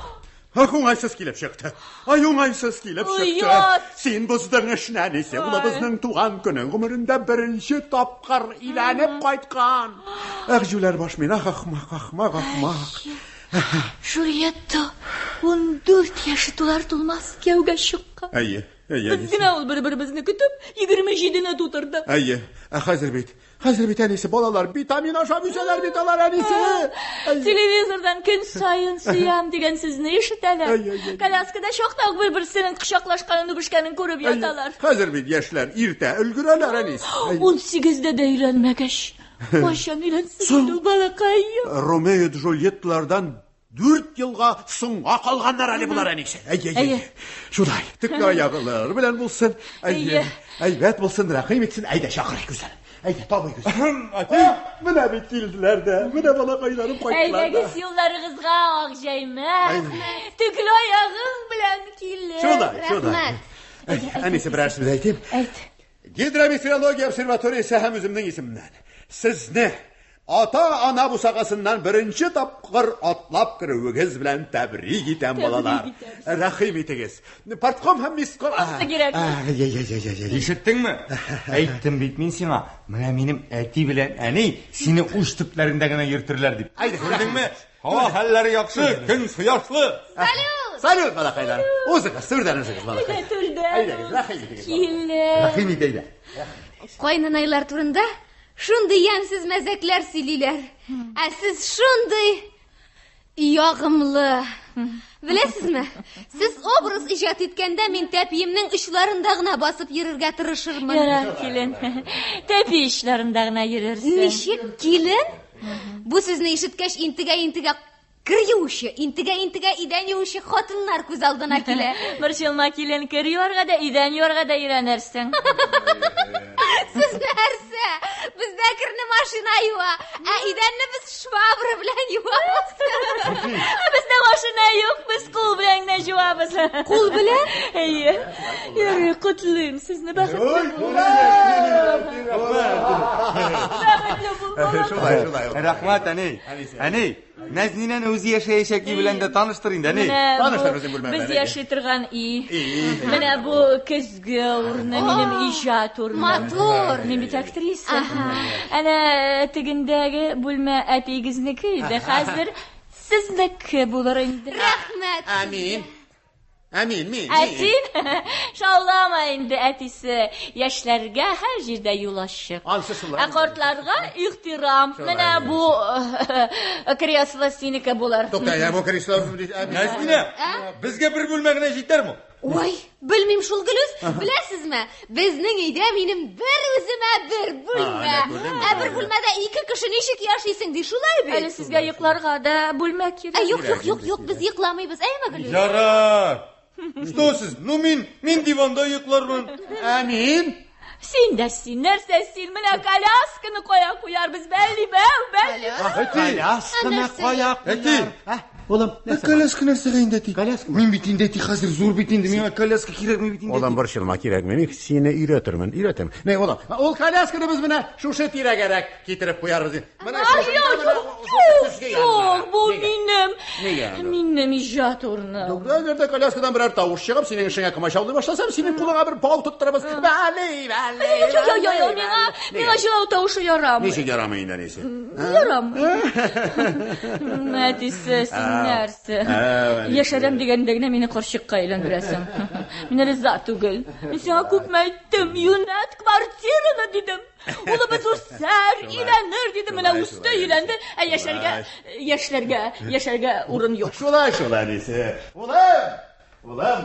Ах, уңайсыз килеп чыкты. Ай, уңайсыз килеп чыкты. Оят. Син боздың эшне, әнисе. Улыбызның туган көне гомерендә беренче тапкыр өйләнеп кайткан. Ах, җүләр баш мин, ах, ахмак, ахмак, ахмак. Жульетта 14 яше тулар тулмас кияүгә чыккан. Әйе, әйе, Без әнисе. генә ул бер-беребезне көтеп 27-не тутырдык. Әйе, ә хәзер бит, хәзер бит әнисе, балалар витамин ашап үсәләр бит алар, әнисе. Әйе. Телевизордан көн саен сөям дигән сүзне ишетәләр. Әй, әй, әй. Коляскада чакта ук бер-берсенең кочаклашканын, үбешкәнен күреп Әйе. яталар. Хәзер бит яшьләр иртә өлгерәләр, әнисе. Әйе. 18-дә дә өйләнмәгәч, кайчан өйләнсен инде ул балакаем? Ромео Джульетталардан 4 елга соңга калганнар әле болар, әнисе. Әйе, әйе. Әйе. Шулай, төкле аягылар белән булсын. Әйе. Әйе. Әйбәт булсын, рәхим итсен. Әйдә, чакырыйк үзләрен. Әйдә, табыйк үзләрен. Әти. Менә бит килделәр дә. Менә балакайларым кайттылар да. Әйдәгез юлларыгызга ак җәймә. Төкле аягың белән килеп. Шулай, шулай. Рәхмәт. Әй, Әнисе, берәр сүз әйтим. Әйт. Гидрометеорология обсерваториясе һәм үземнең исемнән. Сезне ата-ана бусагасыннан беренче тапкыр атлап керүегез белән тәбрик итәм, балалар. Рәхим итегез. Партком һәм миском. кирәк. Әй, Ишеттеңме? Әйттем бит мин сиңа. Менә минем әти белән әни сине уч төпләрендә генә йөртерләр дип. Әйдә, Күрдеңме? Һава хәлләре яхшы, көн кояшлы. Салют! Салют, балакайлар. Узыгыз, түрдән узыгыз, балакай. Әйдә, түрдән. Әйдәгез, рәхим итегез. Килеп. Рәхим ит әйдә. Кайнанайлар турында шундый ямьсез мәзәкләр сөйлиләр. Ә сез шундый ягымлы. Беләсезме? Сез образ иҗат иткәндә мин тәпиемнең очларында гына басып йөрергә тырышырмын. Ярар, килен. Тәпи очларында гына йөрерсең. Ничек килен? Бу сүзне ишеткәч, интегә-интегә кер юучы, интегә-интегә идән юучы хатыннар күз алдына килә. Борчылма, килен, кер юарга да, идән юарга да өйрәнерсең. Сез нәрсә? Бездә керне машина юа, ә идәнне без швабра белән юабыз. Бездә машина юк, без кул белән генә җуабыз. Кул белән? Әйе. Ярый, котлыйм сезне, бәхетле бул. Бәхетле бул, балам. Шулай, шулай. Рәхмәт, әни. Әни, Нәзнинәне үзе яшәячәк өй белән дә таныштыр инде, әни. Менә Таныштыр бу безнең бүлмә без белән, яши торган өй. Өй. Менә бу көзге урыны, минем иҗат урыным. Матур. Мин бит актриса. Әнә тегендәге бүлмә әтиегезнеке иде. Хәзер сезнеке булыр инде. Рәхмәт. Әмин. Әмин, мин. Ә син шаулама инде, әтисе. Яшьләргә һәр җирдә юл ачык. Ансы шулай. Ә картларга ихтирам. Шулай Менә бу кресло синеке булыр. Тукта, я бу кресло. Нәзнинә, безгә бер бүлмә генә җитәрме? Ой, белмим шул Гөлүс, беләсезме? Безнең өйдә минем бер үземә бер бүлмә. А, әнә күрдеңме? Ә бер бүлмәдә ике кеше ничек яшисең ди, шулай бит? Әле сезгә йокларга да бүлмә кирәк. Ә, юк, юк, юк, юк, без йокламыйбыз, әйме, Гөлүс? Ярар. Что сез? Ну мин, мин диванда йоклармын. Әмин. Син дә син, нәрсә син? Менә колясканы кая куярбыз? Бәлли, бәү, бәлли. Әти, Колясканы кая Әти. куяр? Ә, Улым, нәрсә бар? Коляска нәрсәгә инде әти? Коляска Мин бит инде әти хәзер зур бит инде, миңа коляска кирәкми бит инде. Улым, борчылма, кирәкми. Мин сине өйрәтермен, өйрәтәм. Не, улым, ул колясканы без менә шушы тирәгәрәк китереп куярбыз. Менә Ай, шушы- юк, менә юк, шушы юк, юк, бу Нигә? минем. Нигә аны? Минем иҗат урыным. Әгәр дә коляскадан берәр тавыш чыгып, синең эшеңә комачаулый башласам, синең кулыңа бер бау тоттырабыз. Бәли, бәли. Юк, юк, юк, юк, миңа, миңа җылау тавышы ярамый. Ничек ярамый инде әнисе? Ярамый. Әтисе, син нәрсә? Ә, әнисе. Яшәрәм дигәндә генә мине карчыкка әйләндерәсең. Мин риза түгел. Мин сиңа күпме әйттем, юнәт квартираны дидем. Улыбыз үсәр, өйләнер дидем. Менә Шулай, үсте, шулай, өйләнде. Ә яшәргә, яшьләргә, яшәргә урын юк. Шулай, шулай, әнисе. Улым, улым,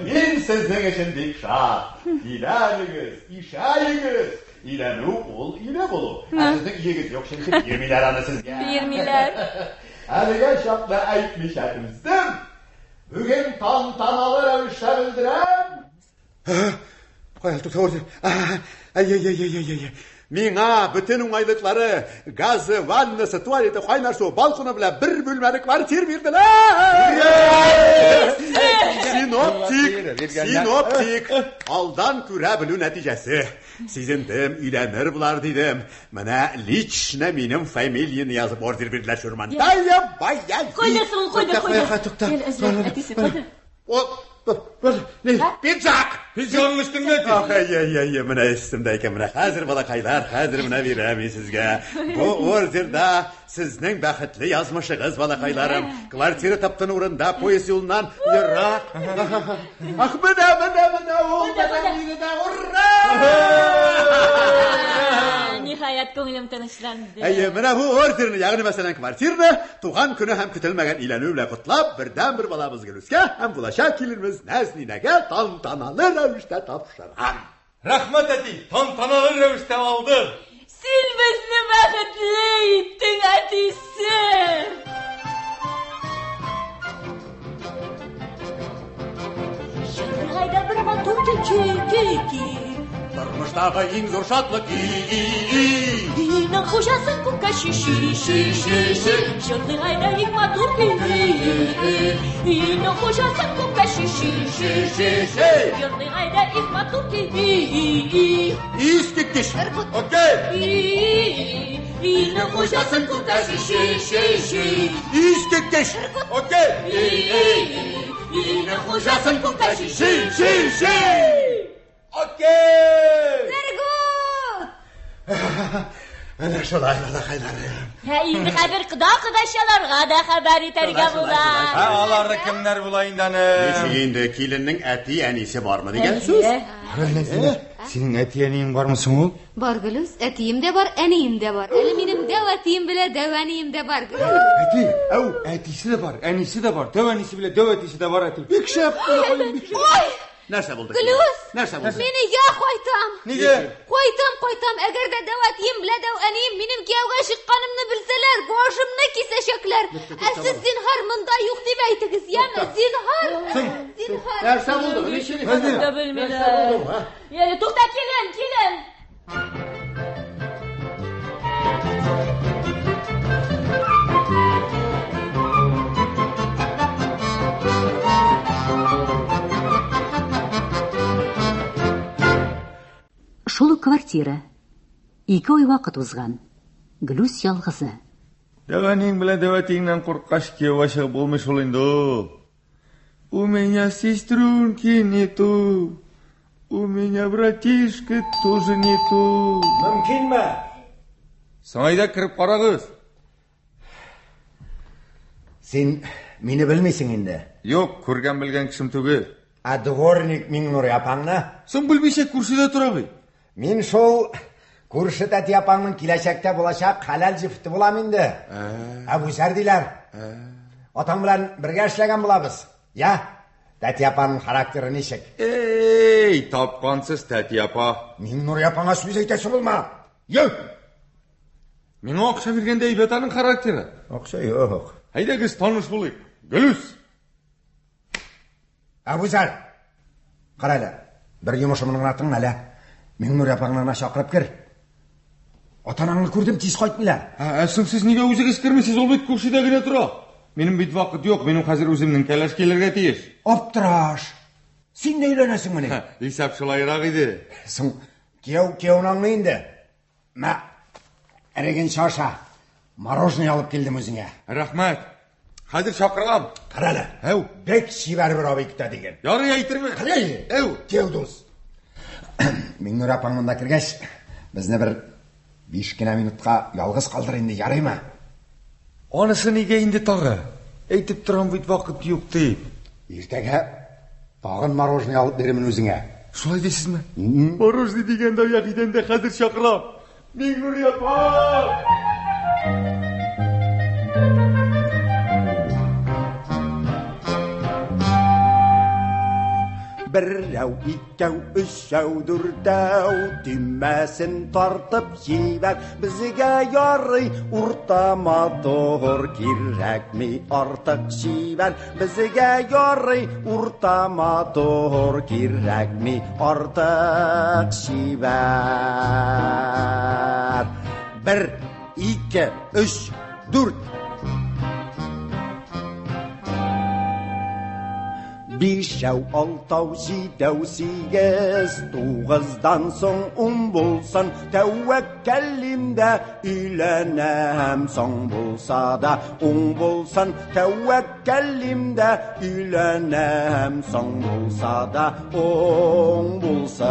мин сезнең өчен бик шат. Өйләнегез, ишәегез. Өйләнү ул өйлә булу. Ә сезнең өегез юк, чөнки бирмиләр аны сезгә. Бирмиләр. Әлегә чаклы әйтмичә түздем. Бүген тантаналы рәвештә белдерәм. Кая тукта ордер. Ай ай ай ай ай ай. Миңа бөтен уңайлыклары, газы, ваннасы, туалеты, кайнар суы, балконы белән бер бүлмәле квартир бирделәр. Синоптик, синоптик. Алдан күрә белү нәтиҗәсе. Сизендем, өйләнер булар дидем. Менә лично минем фамилияне язып ордер бирделәр Шурмантая бая. Куйды соң, куйды, куйды. Тукта, Кил, эзлә, әтисе, куйды. О, бер, не, пиджак! Пиджагың өстеңдә әти. Ах, әй, әй, әй, менә өстемдә икән, менә хәзер балакайлар, хәзер менә бирәм мин сезгә. Бу ордерда сезнең бәхетле язмышыгыз, балакайларым. Квартира таптын урында, поезд юлыннан ерак. Ах, менә, менә, менә ул, менә мине дә, ура! Ниһаять, күңелем тынычланды. Әйе, менә бу ордерны, ягъни мәсәлән, квартираны туган көне һәм көтелмәгән өйләнү белән котлап, бердән бер балабыз Гөлүскә һәм булачак киленебез Нәзнинәгә тантаналы рәвештә тапшырам. Рәхмәт әти, тантаналы рәвештә алдым. Син безне бәхетле иттең, әтисе. Җырлыйгайда бер матур көй, көй, көй, көй. Тормыштагы иң зур шатлык и и и. Өйнең хуҗасы күккә ши, ши, ши, ши, ши. Җырлыйгайда иң матур көй, көй, көй. Өйнең хуҗасы күккә ши, ши, ши, ши, ши. Җырлыйгайда иң матур көй, көй, көй. Искиткеч. Окей. Өйнең хуҗасы күккә ши, ши, ши, ши. Искиткеч. Окей. Өйнең хуҗасын күккә ши, ши, Ши, ши, ши. Окей. Сергут! Менә шулай, балакайларым. Ә инде хәзер кода-кодачаларга да хәбәр итәргә була. Ә алары кемнәр була инде аны? Ничек инде киленнең әти-әнисе бармы дигән сүз? Нәзинә, синең әти-әниең бармы соң ул? Бар, Гөлүс, әтием дә бар, әнием дә бар. Әле минем дәү әтием белән дәү әнием дә бар, Гөлүс. Әти, әү, әтисе дә бар, әнисе дә бар, дәү әнисе белән дәү әтисе дә бар әти. Бик шәп, балакаем, бик шәп. Ой! Нәрсә булды? Гөлүс! Нәрсә булды? Мин өйгә кайтам. Нигә? Кайтам, кайтам. Әгәр дә дәү әтием белән дәү әнием минем кияүгә чыкканымны белсәләр, башымны кисәчәкләр. Ә сез зинһар монда юк дип әйтегез, яме? Зинһар! Зинһар! Нәрсә булды? Ничек? Дә белмиләр. Яле, тукта, киләм, киләм. Шул ук квартира. Ике ай вакыт узган. Глүс ялгызы. Дәү әниең белән дәү әтиеңнән курыккач кияүгә чыгып булмый шул инде ул. У меня сестренки нету. У меня братишка тоже нету. Мөмкинме? Соң әйдә кереп карагыз. Син мине белмисең инде. Юк, күргән белгән кешем түгел. Ә дворник Миңнур апаңны? Соң белмичә күршедә тора бит. Мин шул күрше тәти апаңның киләчәктә булачак хәләл җефете булам инде. Әбүзәр диләр. Атаң белән бергә эшләгән булабыз. Я, тәти апаның характеры ничек? Эй, тапкансыз тәти апа. Миңнур апаңа сүз әйтәсе булма. Йө! Миңа акча биргәндә әйбәт аның характеры. Акча юк. Әйдәгез таныш булыйк. Гөлүс. Әбүзәр! Кара әле, бер йомышымны гына тыңла әле. Миңнур апаңны гына чакырып кер. Ата-анаңны күрдем, тиз кайтмыйлар. Ә соң сез нигә үзегез кермисез? Ул бит күршедә генә тора. Минем бит вакыт юк, минем хәзер үземнең кәләш килергә тиеш. Аптыраш! Син дә өйләнәсеңмени? Исәп шулайрак иде. Соң кияү кияүне аңлый инде. Мә, эрегенчә аша. Мороженое алып килдем үзеңә. Рәхмәт. Хәзер чакырам. Кара әле. Әү. Бик чибәр бер абый көтә диген. Ярый әйтермен. Кара әле. Әү. Кияү дус. Миңнур апаң монда кергәч, безне бер 5 кенә минутка ялгыз калдыр инде, ярыймы? Анысы нигә инде тагы? Әйтеп торам бит вакыт юк дип. Иртәгә тагын мороженое алып бирермен үзеңә. Шулай дисезме? Мороженое дигәндә аяк идәндә хәзер чакырам. Миңнур апа! Берәү, икәү, өчәү, дүртәү, төймәсен тартып җибәр. Безгә ярый урта матур, кирәкми артык чибәр. Безгә ярый урта матур, кирәкми артык чибәр. Бер, ике, өч, дүрт. Бишәү, алтау, җидәү, сигез, тугыздан соң ун булсын, тәвәккәллим дә өйләнәм, соң булса да уң булсын, тәвәккәллим дә өйләнәм, соң булса да уң булсын.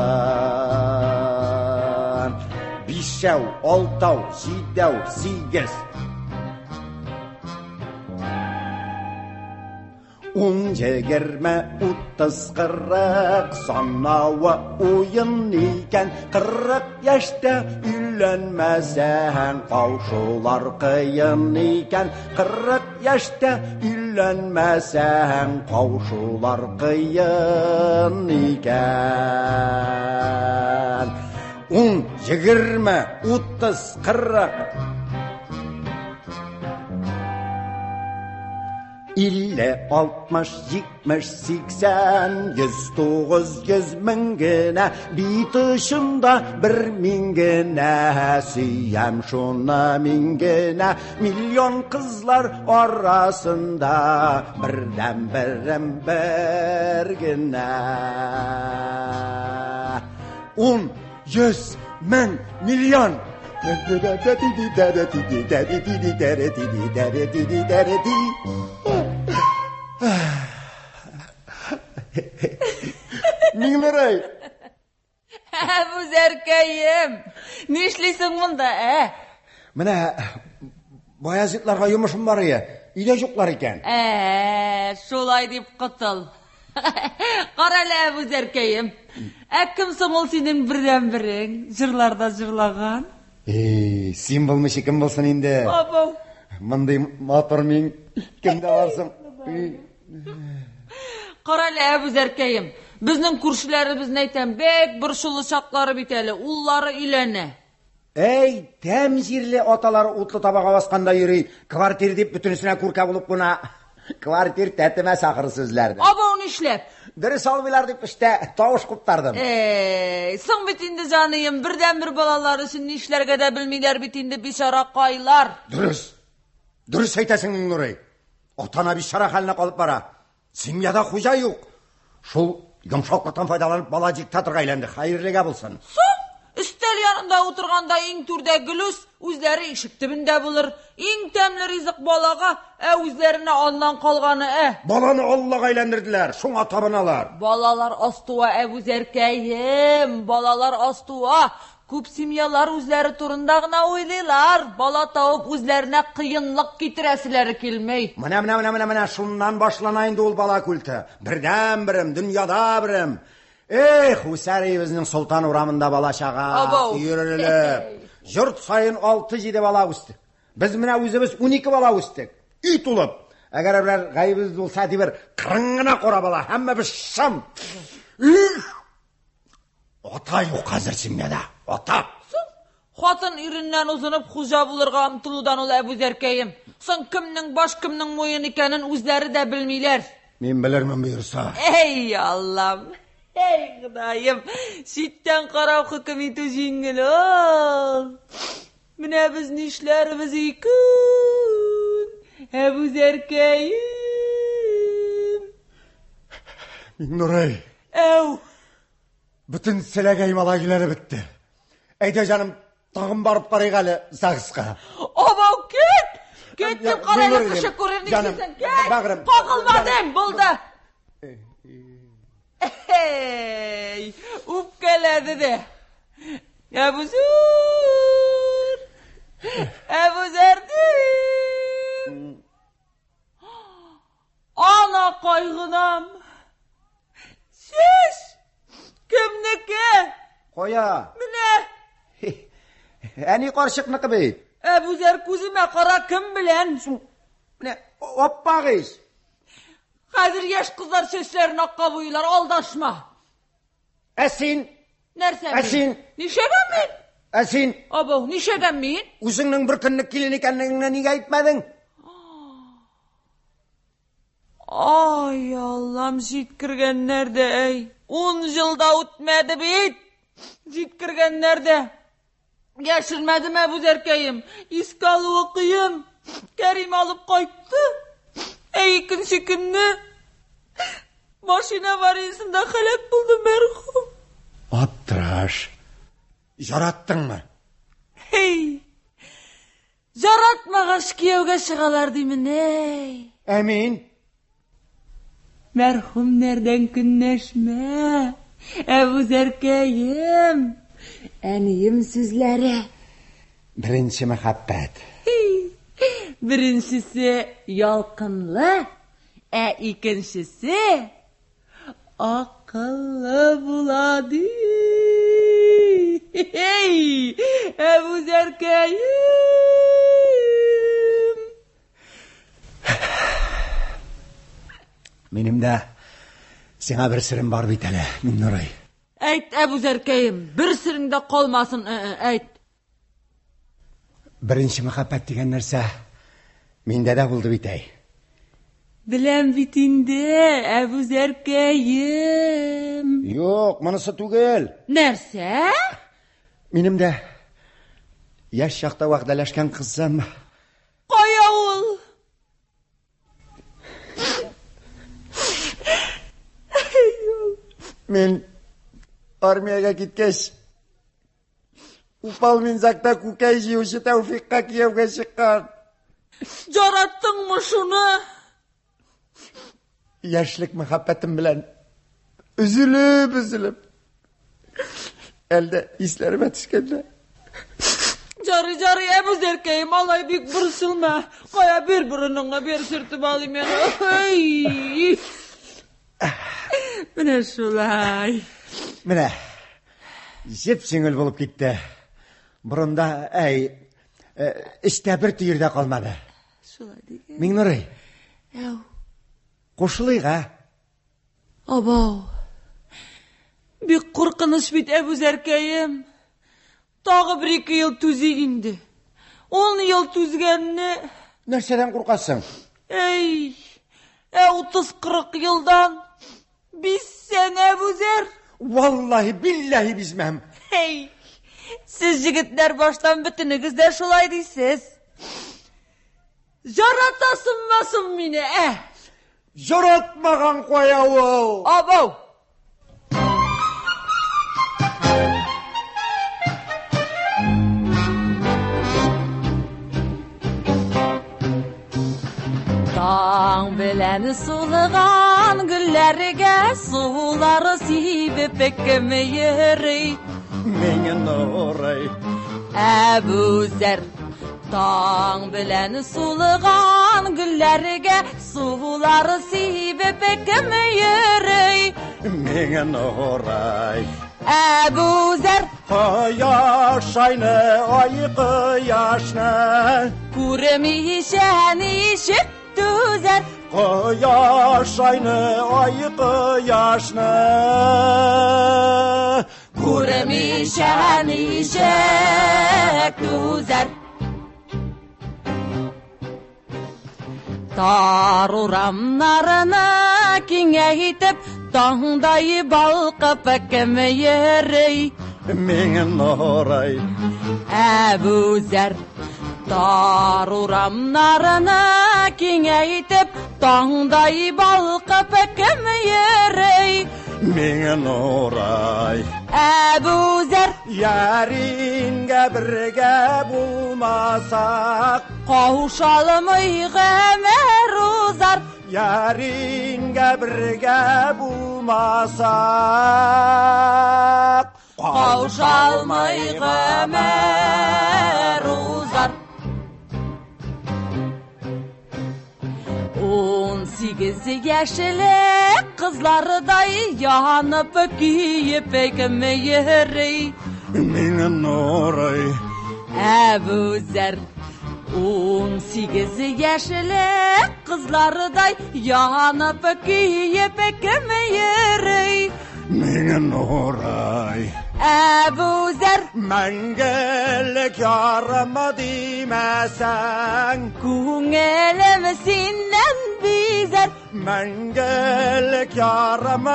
Бишәү, алтау, җидәү, сигез. Ун, егерме, утыз, кырык, санавы уен икән. Кырык яшьтә өйләнмәсәң, каушулар кыен икән. Кырык яшьтә өйләнмәсәң, каушулар кыен икән. Ун, егерме, утыз, кырык. Илле, алтмыш, җитмеш, сиксән, йөз, тугыз йөз мең генә, бит очында бер мин генә, сөям шуны мин генә, миллион кызлар арасында бердән-берем бер генә. Ун, йөз, мең, миллион. Миңнурай! Әбүзәркәем, нишлисең монда, ә? Менә Баязитларга йомышым бар ие. Өйдә юклар икән. Ә, шулай дип котыл. Кара әле, Әбүзәркәем. Ә кем соң ул синең бердәнберең? Җырларда җырлаган? Эй, син булмыйча кем булсын инде? Абау. Мондый матур мин кемдә бар соң? Кара әле, Әбүзәркәем. Безнең күршеләребезне әйтәм, бик борчулы чаклары бит әле, уллары өйләнә. Әй, тәм җирле аталары утлы табага басканда йөри. Квартир дип бөтенесенә күркә булып куна. Квартир тәтемәс ахыры сүзләрдә. Абау нишләп? Дөрес алмыйлар дип эштә тавыш куптардым. Эй, соң бит инде җаныем, бердәнбер балалар өчен нишләргә дә белмиләр бит инде бичаракайлар. Дөрес. Дөрес әйтәсең, Миңнурый. Ата-ана бичара хәленә калып бара. Семьяда хуҗа юк. Шул йомшаклыктан файдаланып бала диктаторга әйләнде. Хәерлегә булсын. Соң, өстәл янында утырганда иң түрдә Гөлүс, үзләре ишек төбендә булыр. Иң тәмле ризык балага, ә үзләренә аннан калганы, ә. Баланы Аллага әйләндерделәр, шуңа табыналар. Балалар аз туа, Әбүзәркәем, балалар аз туа. Күп семьялар үзләре турында гына уйлыйлар, бала табып үзләренә кыенлык китерәселәре килми. Менә, менә, менә, менә, менә шуннан башлана инде ул бала культы. Бердән-берем, дөньяда берем. Эх, үсәр өебезнең Солтан урамында бала чага өерелеп. Йорт саен 6-7 бала үстек. Без менә үзебез 12 бала үстек. Өй тулып. Әгәр берәр гаебебез булса, дибер, кырын гына кара бала, һәммәбез шым. Эх! Ата юк хәзер семьяда. Ата. Соң, хатын иреннән узынып хуҗа булырга омтылудан ул Әбүзәркәем. Соң кемнең баш, кемнең муен икәнен үзләре дә белмиләр. Мин белермен боерса. Әй, Аллам! Әй, Ходаем! Читтән карау хөкем итү җиңел ул. Менә без нишләрбез икән, Әбүзәркәем? Миңнурый. Әү. Бөтен селәгәй малай әйләнеп бетте. Әйдә, җаным, тагын барып карыйк әле ЗАГСка. Абау, кит! Кит дип кара әле, кеше күрер нишлисең? Кит! Кагылмадым, булды. Әй, үпкәләде дә. Әбүзәр! Әбүзәр дим! Ана кайгынам. Чәч! Кемнеке? Кая? Менә. Әни карчыкныкы бит. Әбүзәр күземә кара кем белән? Менә аппак ич. Хәзер яшь кызлар чәчләрен акка буйлар, алдашма. Ә син? Нәрсә Ә син? Нишәгә мин? Ә син? Абау, нишәгә мин? Үзеңнең бер көнлек килен икәнлегеңне нигә әйтмәдең? Ай, Аллам, җиткергәннәр дә, әй. Ун ел да үтмәде бит. Җиткергәннәр дә. Яшермәдем, Әбүзәркәем. Искә алуы кыен. Кәрим алып кайтты. Ә икенче көнне машина авариясендә һәлак булды мәрхүм. Аптыраш. Яраттыңмы? Эй! Яратмагач кияүгә чыгалар димен, әй. Ә мин? Мәрхүмнәрдән көнләшмә, Әбүзәркәем. Әнием сүзләре. Беренче мәхәббәт. Беренчесе ялкынлы, ә икенчесе акыллы була ди. Эй, Әбүзәркәем. Минем дә сиңа бер серем бар бит әле, Миңнурый. Әйт, Әбүзәркәем, бер серең дә калмасын, әйт. Беренче мәхәббәт дигән нәрсә миндә дә булды бит әй. Беләм бит инде, Әбүзәркәем. Юк, монысы түгел. Нәрсә? Минем дә яшь чакта вәгъдәләшкән кызым. Кая ул? Мин армиягә киткәч, Упал Минзакта күкәй җыючы Тәүфикка кияүгә чыккан. Яраттыңмы шуны? Яшьлек мәхәббәтем белән өзелеп, өзелеп. Әлдә исләремә төшкәндә. Жарый, жарый, Әбүзәркәем, алай бик борчылма. Кая бир борыныңны, бер сөртеп алыйм әле. Ой! Менә шулай. Менә җеп җиңел булып китте. Борында, әй, эчтә бер төер дә калмады. Шулай дигән. Миңнурый. Әү. Кушылыйк, ә? Абау. Бик куркыныч бит, Әбүзәркәем. Тагы бер-ике ел түзик инде. Ун ел түзгәнне... Нәрсәдән куркасың? Әй, ә 30-40 елдан бизсәң, Әбүзәр. Валлаһи, билләһи бизмәм. Әй, сез җегетләр баштан бөтенегез дә шулай дисез. Яратасыңмы соң мине, ә? Яратмаган кая ул? Абау! Таң белән сулыган гөлләргә сулар сибеп кем йөри? Миңнурый. Әбүзәр. Таң белән сулыган гөлләргә сулар сибеп кем йөри? Миңнурый. Әбүзәр. Кояш айны, ай кояшны. Күрмичә ничек түзәр? Кояш айны, ай кояшны. Күрмичә ничек түзәр? Тар урамнарына киңәйтеп, таңдай балкып кем йөри? Миңнурый. Әбүзәр. Тар урамнарына киңәйтеп, таңдай балкып кем йөри? Миңнурый. Әбүзәр. Ярингә бергә булмасак, каушалмый гомер узар. Ярингә бергә булмасак, каушалмый гомер узар. 18 яшьлек кызлардай янып көеп кем йөри? Миңнурый. Әбүзәр. 18 яшьлек кызлардай янып көеп кем йөри? Миңнурый. Әбүзәр. Мәңгелек ярым димәсәң, күңелем синнән бизәр. Мәңгелек ярым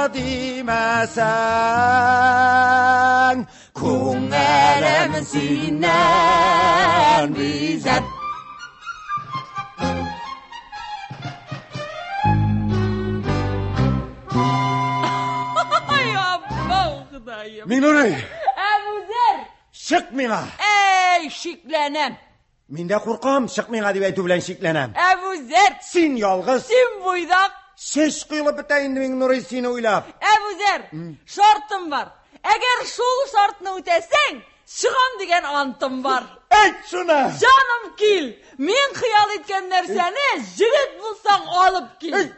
димәсәң, күңелем синнән бизәр. Ай, абау, Ходаем. Миңнурый. Әбүзәр. Чык миңа. Әй, шикләнәм. Мин дә куркам, чык миңа дип әйтү белән шикләнәм. Әбүзәр. Син ялгыз. Син буйдак. Шеш коелып бетә инде Миңнурый сине уйлап. Әбүзәр, шартым бар. Әгәр шул шартны үтәсәң, чыгам дигән антым бар. Әйт шуны. Җаным кил. Мин хыял иткән нәрсәне җегет булсаң алып кил.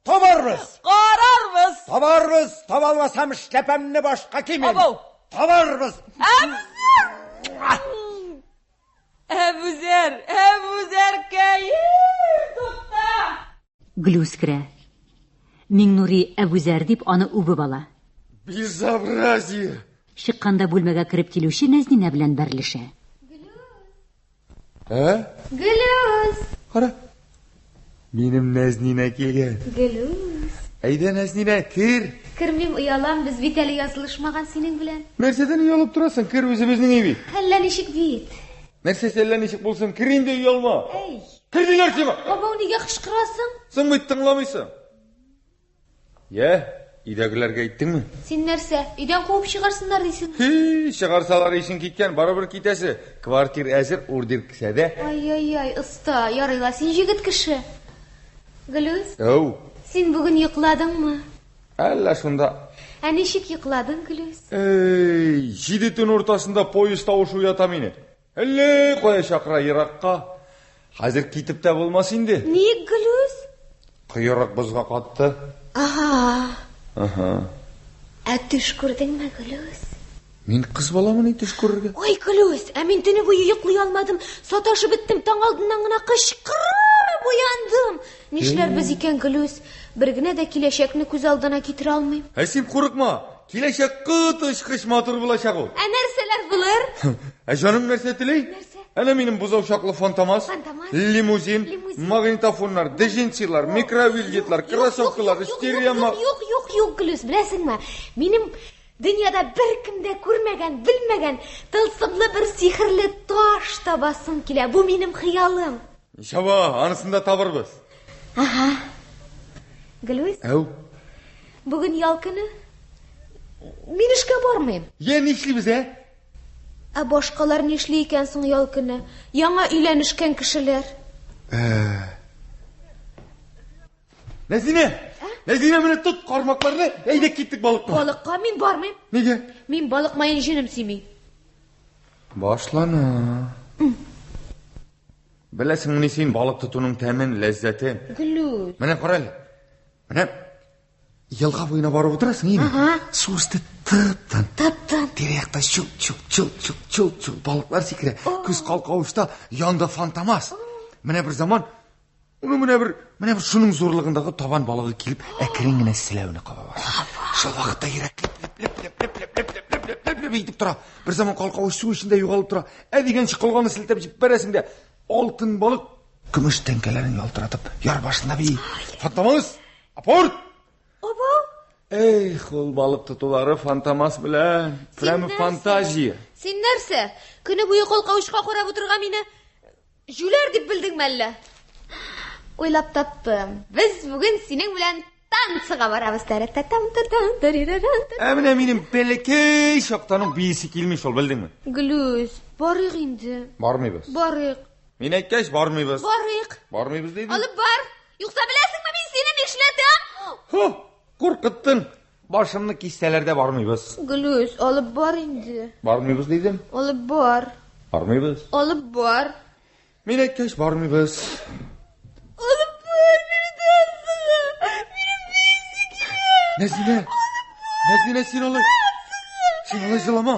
Табарбыз. Карарбыз. Табарбыз. Таба алмасам эшләпәмне башка кимим. Абау. Табарбыз. Әбүзәр. Әбүзәр, Әбүзәркәем, тукта. Глүс керә. Миңнури Әбүзәр дип аны үбеп ала. Безобразие! Чыкканда бүлмәгә кереп килүче Нәзнинә белән бәрелешә. Ә? Гөлүс! Кара. Минем Нәзнинә килгән. Гөлүс! Әйдә, Нәзнинә, кер. Кермим, оялам, без бит әле язылышмаган синең белән. Нәрсәдән оялып торасың? Кер үзебезнең өй бит. Әллә ничек бит. Нәрсәсе әллә ничек булсын, кер инде оялма. Әй. Кер диләр сиңа. Бабау, нигә кычкырасың? Соң бит тыңламыйсың. Йә, өйдәгеләргә әйттеңме? Син нәрсә, өйдән куып чыгарсыннар дисең? Һи, чыгарсалар исең киткән, барыбер китәсе. Квартир әзер, ордер кесәдә. Ай-яй-яй, оста, ярый ла, син җегет кеше. Гөлүс, Әү, син бүген йокладыңмы? әллә шунда. Ә ничек йокладың, Гөлүс? Эй, 7 төн уртасында поезд тавышы уята мине. Әллә кая чакыра еракка. Хәзер китеп тә булмас инде. Ник, Гөлүс? Койрык бозга катты. Ага. Аһа. Ә төш күрдеңме, Гөлүс? Мин кыз баламыни төш күрергә? Ой, Гөлүс, ә мин төне буе йоклый алмадым. Саташып беттем, таң алдыннан гына кычкырып Йоклап уяндым. Нишләрбез икән, Гөлүс? Бер генә дә киләчәкне күз алдына китерә алмыйм. Ә син курыкма. Киләчәк коточкыч матур булачак ул. Ә нәрсәләр булыр? Ә җаным нәрсә тели? Нәрсә? Әнә минем бозау чаклы фантомас, Фантомас. лимузин, Лимузин. магнитофоннар, дежинчилар, микровильетлар, кроссовкалар, стерео... Юк, юк, юк, юк, Гөлүс, беләсеңме? Минем дөньяда беркем дә күрмәгән, белмәгән тылсымлы бер сихерле таш табасым килә. Бу минем хыялым. Ничава, анысын да табырбыз. Ага. Гөлүс, Әү. бүген ял көне. Мин эшкә бармыйм. Я нишлибез, ә? Ә башкалар нишли икән соң ял көне? Яңа өйләнешкән кешеләр. Нәзинә! Нәзинә, менә тот кармакларны, әйдә киттек балыкка. Балыкка мин бармыйм. Нигә? Мин балык маен җенем сөйми. Башлана. Беләсеңмени син балык тотуның тәмен, ләззәтен? Гөлүс. Менә кара әле. Менә елга буена барып утырасың, име? Ага. Су өсте тып-тын. Тып-тын. Тирә-якта чул-чул, чул-чул, чул-чул балыклар сикерә. Күз калкавышта янда фантомас. Менә бер заман Уны менә бер, менә бер шуның зурлыгындагы табан балыгы килеп, әкрен генә селәүне каба башлый. Шул вакытта йөрәк леп леп леп леп леп леп леп леп леп леп леп итеп тора. Бер заман калкавыч су эчендә югалып тора. Ә дигәнче колганы селтәп җибәрәсең дә, алтын балык көмеш тәңкәләрен ялтыратып яр башында бии. Фантомас! Апорт! Абау! Эх, ул балык тотулары фантомас белән. Прямо нәрсә? фантазия. Син нәрсә? Көне буе калкавычка карап утырырга мине җүләр дип белдеңме әллә? Уйлап таптым. Без бүген синең белән танцыга барабыз. Тәрәтәтам татам тарирарам. Ә менә минем бәләкәй чактан ук биисе килми шул, белдеңме? Гөлүс, барыйк инде. Бармыйбыз. Барыйк. Мин әйткәч, бармыйбыз. Барыйк. Бармыйбыз дидем. Алып бар. Юкса беләсеңме мин сине нишләтәм? Хо, куркыттың. Башымны киссәләр дә бармыйбыз. Гөлүс, алып бар инде. Бармыйбыз дидем. Алып бар. Бармыйбыз. Алып бар. Мин әйткәч, бармыйбыз. Алып бар мине танцыга. Минем биисе килә. Нәзилә. Нәзилә, син алай. Син алай җылама.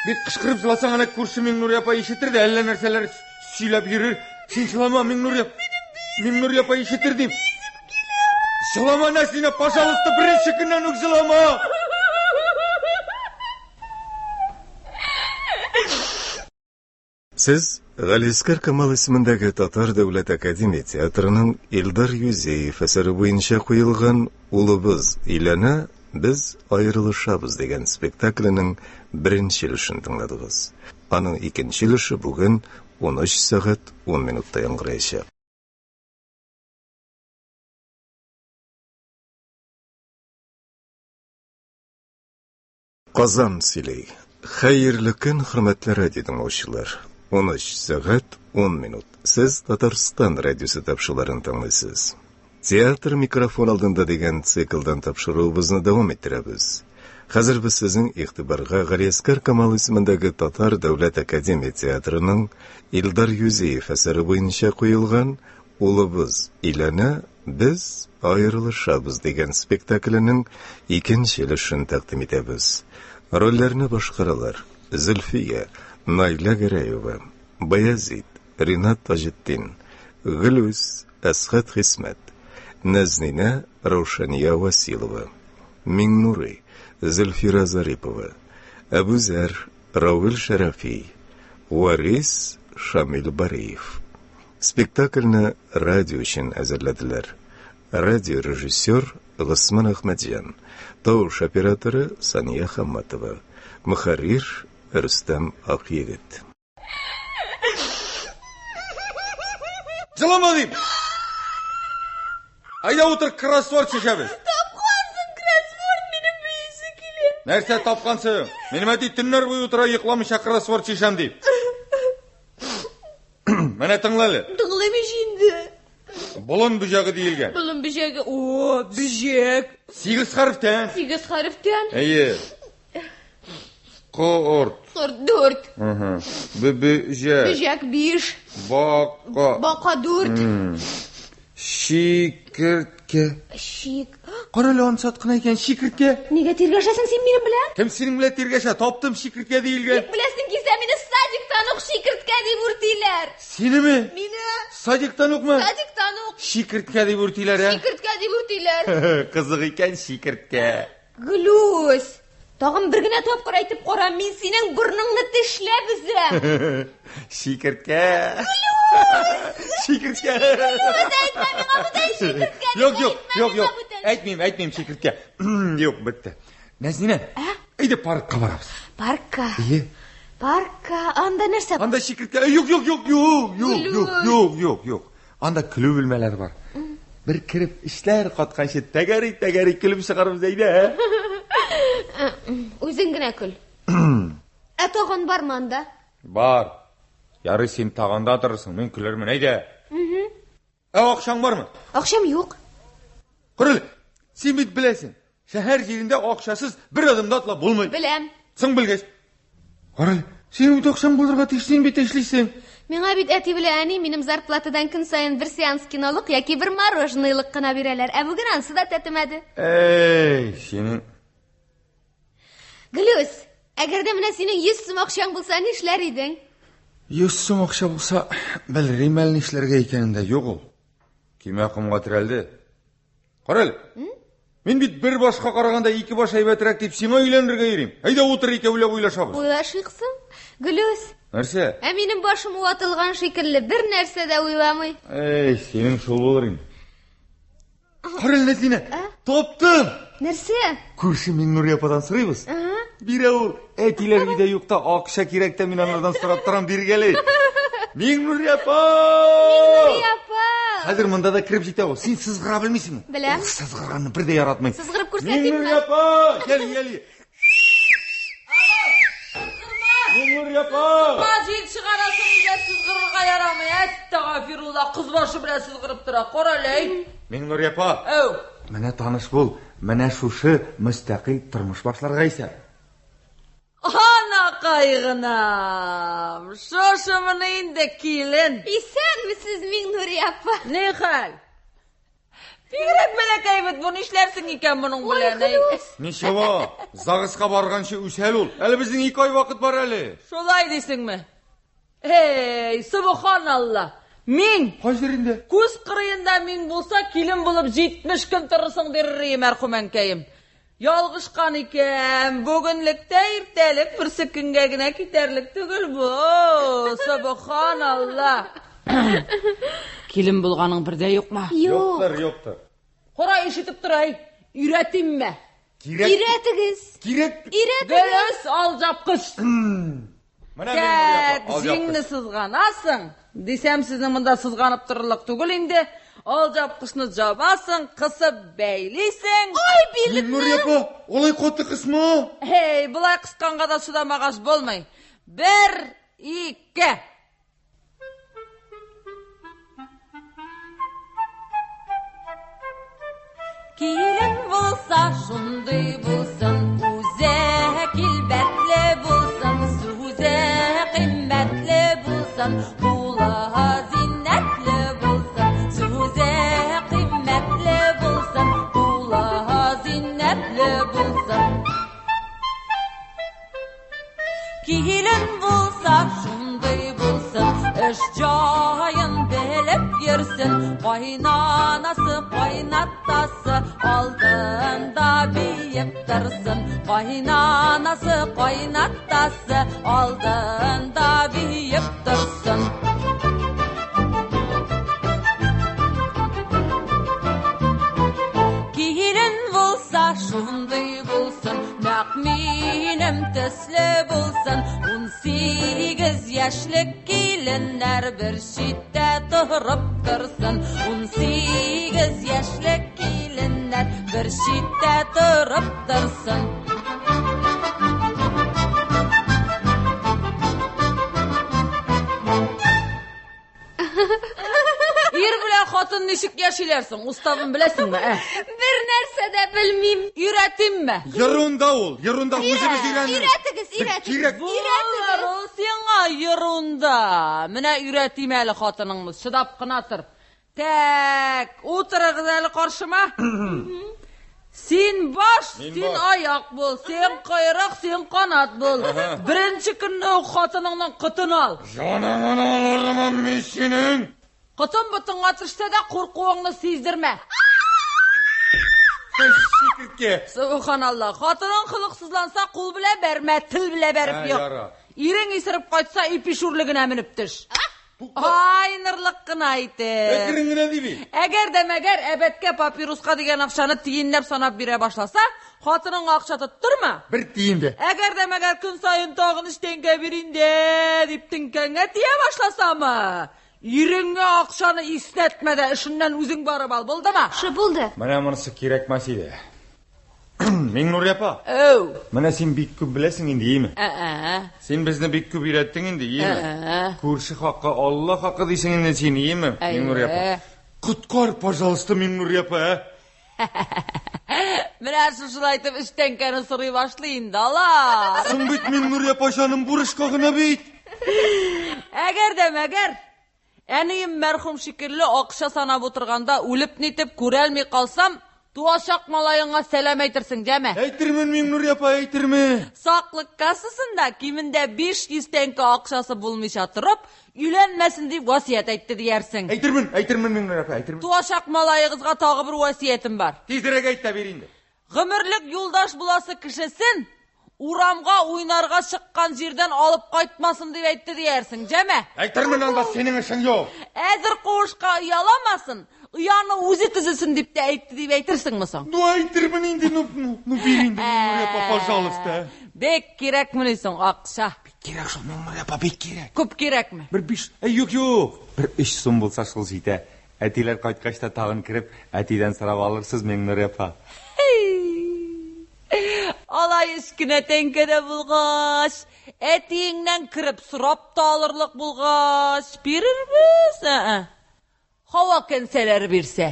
Бик кычкырып җыласаң, әнә күрше Миңнур апа ишетер дә әллә нәрсәләр сөйләп йөрер. Син җылама, Миңнур апа. Миңнур апа ишетер дим. Җылама, Нәзилә, пожалуйста, беренче көннән үк җылама. Сез Галиәсгар Камал исемендәге Татар дәүләт академия театрының Илдар Юзеев әсәре буенча куелган Улыбыз өйләнә, без аерылышабыз дигән спектакленең беренче өлешен тыңладыгыз. Аның икенче өлеше бүген 13 сәгать 10 минутта яңгыраячак. Казан сөйли. Хәерле көн, хөрмәтле радио тыңлаучылар. 13 сәгать 10 минут. Сез Татарстан радиосы тапшыруларын тыңлыйсыз. Театр микрофон алдында дигән циклдан тапшыруыбызны дәвам иттерәбез. Хәзер без сезнең игътибарга Галиәсгар Камал исемендәге Татар дәүләт академия театрының Илдар Юзеев әсәре буенча куелган Улыбыз өйләнә, без аерылышабыз дигән спектакленең икенче өлешен тәкъдим итәбез. Рольләрне башкаралар: Зөлфия, Наилә Гәрәева, Баязит, Ринат Таҗетдин, Гөлүс, Әсхәт Хисмәт, Нәзнинә, Раушания Василова, Миңнурый, Зөлфирә Зарипова, Әбүзәр, Равил Шәрәфи, Варис, Шамил Бариев. Спектакльне радио өчен әзерләделәр. Радиорежиссер Госман Әхмәтҗан, тавыш операторы Сания Хамматова, мөхәррир Рөстәм Акъегет. Җылама дим. Әйдә утыр, кроссворд чишәбез. Тапкансың кроссворд, минем биисе килә. Нәрсә тапкансың? Минем әти төннәр буе утыра йокламыйча кроссворд чишәм дип. Менә тыңла әле. Тыңлыйм ич инде. Болын бөҗәге диелгән. Болын бөҗәге, о, бөҗәк. Сигез хәрефтән. Сигез хәрефтән. Әйе. Корт. Корт дүрт. Бөҗәк. Бөҗәк биш. Бака. Бака дүрт. Чикерткә. Чик. Кара әле ансат кына икән чикерткә. Нигә тиргәшәсең син минем белән? Кем синең белән тиргәшә? Таптым чикерткә диелгән. Бик беләсең килсә, мине садиктан ук чикерткә дип үртиләр. Синеме? Мине. Садиктан укмы? Садиктан ук. Чикерткә дип үртиләр, ә? Чикерткә дип үртиләр. Кызык икән чикерткә. Глүс. Тагын бер генә тапкыр әйтеп кара, мин синең борыныңны тешләп өзәм. Чикерткә. Чикерткә. Глүс, әйтмә миңа бүтән чикерткә. Юк, юк, юк, юк. Әйтмим, әйтмим чикерткә. Юк, бетте. Нәзинә, әйдә паркка барабыз. Паркка. Ие. Паркка. Анда нәрсә бар? Анда чикерткә. Юк, юк, юк, юк, юк, юк, юк, юк, юк. Анда көлү бүлмәләре бар. Бер кереп эшләр катканчы тәгәри-тәгәри көлеп чыгарбыз әйдә. Үзең генә көл. Ә тагын бармы анда? Бар. Ярый син таганда торырсың, мин көлермен, әйдә. Ә акчаң бармы? Акчам юк. Кара әле, син бит беләсең, шәһәр җирендә акчасыз бер адым да атлап булмый. Беләм. Соң белгәч. Кара әле, синең бит акчаң булырга тиеш, син бит эшлисең. Миңа бит әти белән әни минем зарплатадан көн саен бер сеанс кинолык яки бер мороженоелык кына бирәләр. Ә бүген ансы да тәтемәде. Әй, синең Глүс, әгәр дә менә синең 100 сум акчаң булса, нишләр идең? 100 сум акча булса, белерим әле нишләргә икәнен дә. Юк ул. Көймә комга терәлде. Кара әле. Мин бит бер башка караганда ике баш әйбәтрәк дип сиңа өйләнергә йөрим. Әйдә утыр икәүләп уйлашабыз. Уйлашыйксың? Глүс, Нәрсә? ә минем башым ватылган шикелле, бер нәрсә дә уйламый. Әй, синең шул булыр инде. Кара әле, Нәзлинә, таптым! Нәрсә? Күрше Миңнур ападан сорыйбыз. Бирә ул. Әтиләр өйдә юкта акча кирәк тә мин анардан сорап торам биргәле. Миңнур апа! Миңнур апа! Хәзер монда да кереп җитә ул. Син сызгыра белмисеңме? Беләм. Ул сызгырганны бер дә яратмый. Сызгырып күрсәтимме? Миңнур апа! Кил, кил. Миңнур апа! Ма җил чыгарасың өйдә сызгырырга ярамый. Әстәгафирулла, кыз башы белән сызгырып тора. Кара әле, әй. Миңнур апа! Әү. Менә таныш бул. Менә шушы мөстәкыйль тормыш башларга исәп. Анакай гынам. Шушы моны инде килен. Исәнмесез, Миңнур апа. Ни хәл? Бигрәк бәләкәй бит бу, нишләрсең икән моның белән? әй? Ничего, ЗАГСка барганчы үсәл ул. Әле безнең 2 ай вакыт бар әле. Шулай дисеңме? Эй, субханалла. Мин Кайсы инде? күз кырыенда мин булса, килен булып 70 көн торырсың дирер мәрхүм әнкәем. Ялгышкан икән, бүгенлектә иртәлек берсе көнгә генә китәрлек түгел бу. Субханалла. Килен булганың бердә юкмы? Юк. Юктыр, юктыр. Кара ишетеп тор, әй. Өйрәтимме? Кирәк. Өйрәтегез. Кирәк. Өйрәтегез. Дөрес, алҗапкыч. Менә Тәк, Миңнур апа, җиңне сызганасың. Дисәм, сезнең монда сызганып торырлык түгел инде. Алҗапкычны җабасың, кысып бәйлисең. Ай, билемне. Миңнур апа, алай каты кысма. Һей, болай кысканга да чыдамагач булмый. Бер, ике. Килен булса шундый булсын, үзе килбәтле булсын, сүзе кыйммәтле булсын, кулы зиннәтле булсын, сүзе кыйммәтле булсын, кулы зиннәтле булсын. Килен булса шундый булсын, эш җаен белеп йөрсен, кайнанасы, кайнатасы алдында биеп торсын, кайнанасы, кайнатасы алдында биеп торсын. Килен булса шундый булсын, нәкъ минем төсле булсын. 18 яшьлек киленнәр бер читтә торып торсын. 18 яшьлек киленнәр бер читтә торып торсын. Ир белән хатын ничек яшиләр соң? Уставын беләсеңме, ә? Бер нәрсә дә белмим. Өйрәтимме? Ерунда ул, ерунда үзебез өйрәнербез. Өйрәтегез, өйрәтегез. Кирәк. Булыр ул сиңа ерунда. Менә өйрәтим әле хатыныңны, чыдап кына тор. Тәк, утырыгыз әле каршыма. Син баш, Мин син баш. аяк бул, син койрык, син канат бул. Беренче көнне үк хатыныңның котын ал. Җаныңны алырмын мин синең. Котын ботыңа төшсә дә куркуыңны сиздермә. Чикерткә. Субханалла. Хатының холыксызланса, кул белән бәрмә, тел белән бәреп Ә, йок. яра. Ирең исереп кайтса, ипи шүрлегенә менеп төш. Ай, нырлык кына итеп. Әкрен генә ди бит. Әгәр дә мәгәр әбәткә папируска дигән акчаны тиенләп санап бирә башласа, хатыныңа акча тоттырма. Бер тиен дә. Әгәр дә мәгәр көн саен тагын өч тәңкә бир инде дип теңкәңә тия башласамы? Иреңә акчаны иснәтмә дә, эшеннән үзең барып ал, булдымы? Шы булды. Менә монысы кирәкмәс иде. Миңнур апа. Әү. Менә син бик күп беләсең инде, име? Ә-ә. Син безне бик күп өйрәттең инде, име? Ә-ә. Күрше хакы, Алла хакы дисең инде син, име? Миңнур апа. Әйе. Коткар, пожалуйста, Миңнур апа, ә? Менә шушылай итеп өч тәңкәне сорый башлый инде алар. Соң бит Миңнур апа җаным бурычка гына бит. Әгәр дә мәгәр әнием мәрхүм шикелле акча санап утырганда үлеп нитеп күрәлми калсам, туачак малаеңа сәлам әйтерсең, җәме? Әйтермен, Миңнур апа, әйтермен. Саклык кассасында кимендә 500 тәңкә акчасы булмыйча торып, өйләнмәсен дип васыять әйтте диярсең. Әйтермен, әйтермен, Миңнур апа, әйтермен. Туачак малаегызга тагы бер васыятем бар. Тизрәк әйт тә бир инде. Гомерлек юлдаш буласы кешесен урамга уйнарга чыккан җирдән алып кайтмасын дип әйтте диярсең, җәме? Әйтермен анда синең эшең юк. Әзер куышка ояламасын, ояны үзе төзесен дип тә әйтте дип әйтерсеңме соң? Ну әйтермен инде, ну, ну, ну бир инде, Миңнур апа, пожалуйста. Бик кирәкмени соң акча? Бик кирәк шул, Миңнур апа, бик кирәк. Күп кирәкме? Бер биш, әй, юк, юк. Бер өч сум булса шул җитә. Әтиләр кайткач та тагын кереп, әтидән сорап алырсыз, Миңнур апа. Алай өч кенә тәңкә дә булгач, әтиеңнән кереп сорап та алырлык булгач, бирербез, ә-ә. Һава кәнсәләре бирсә.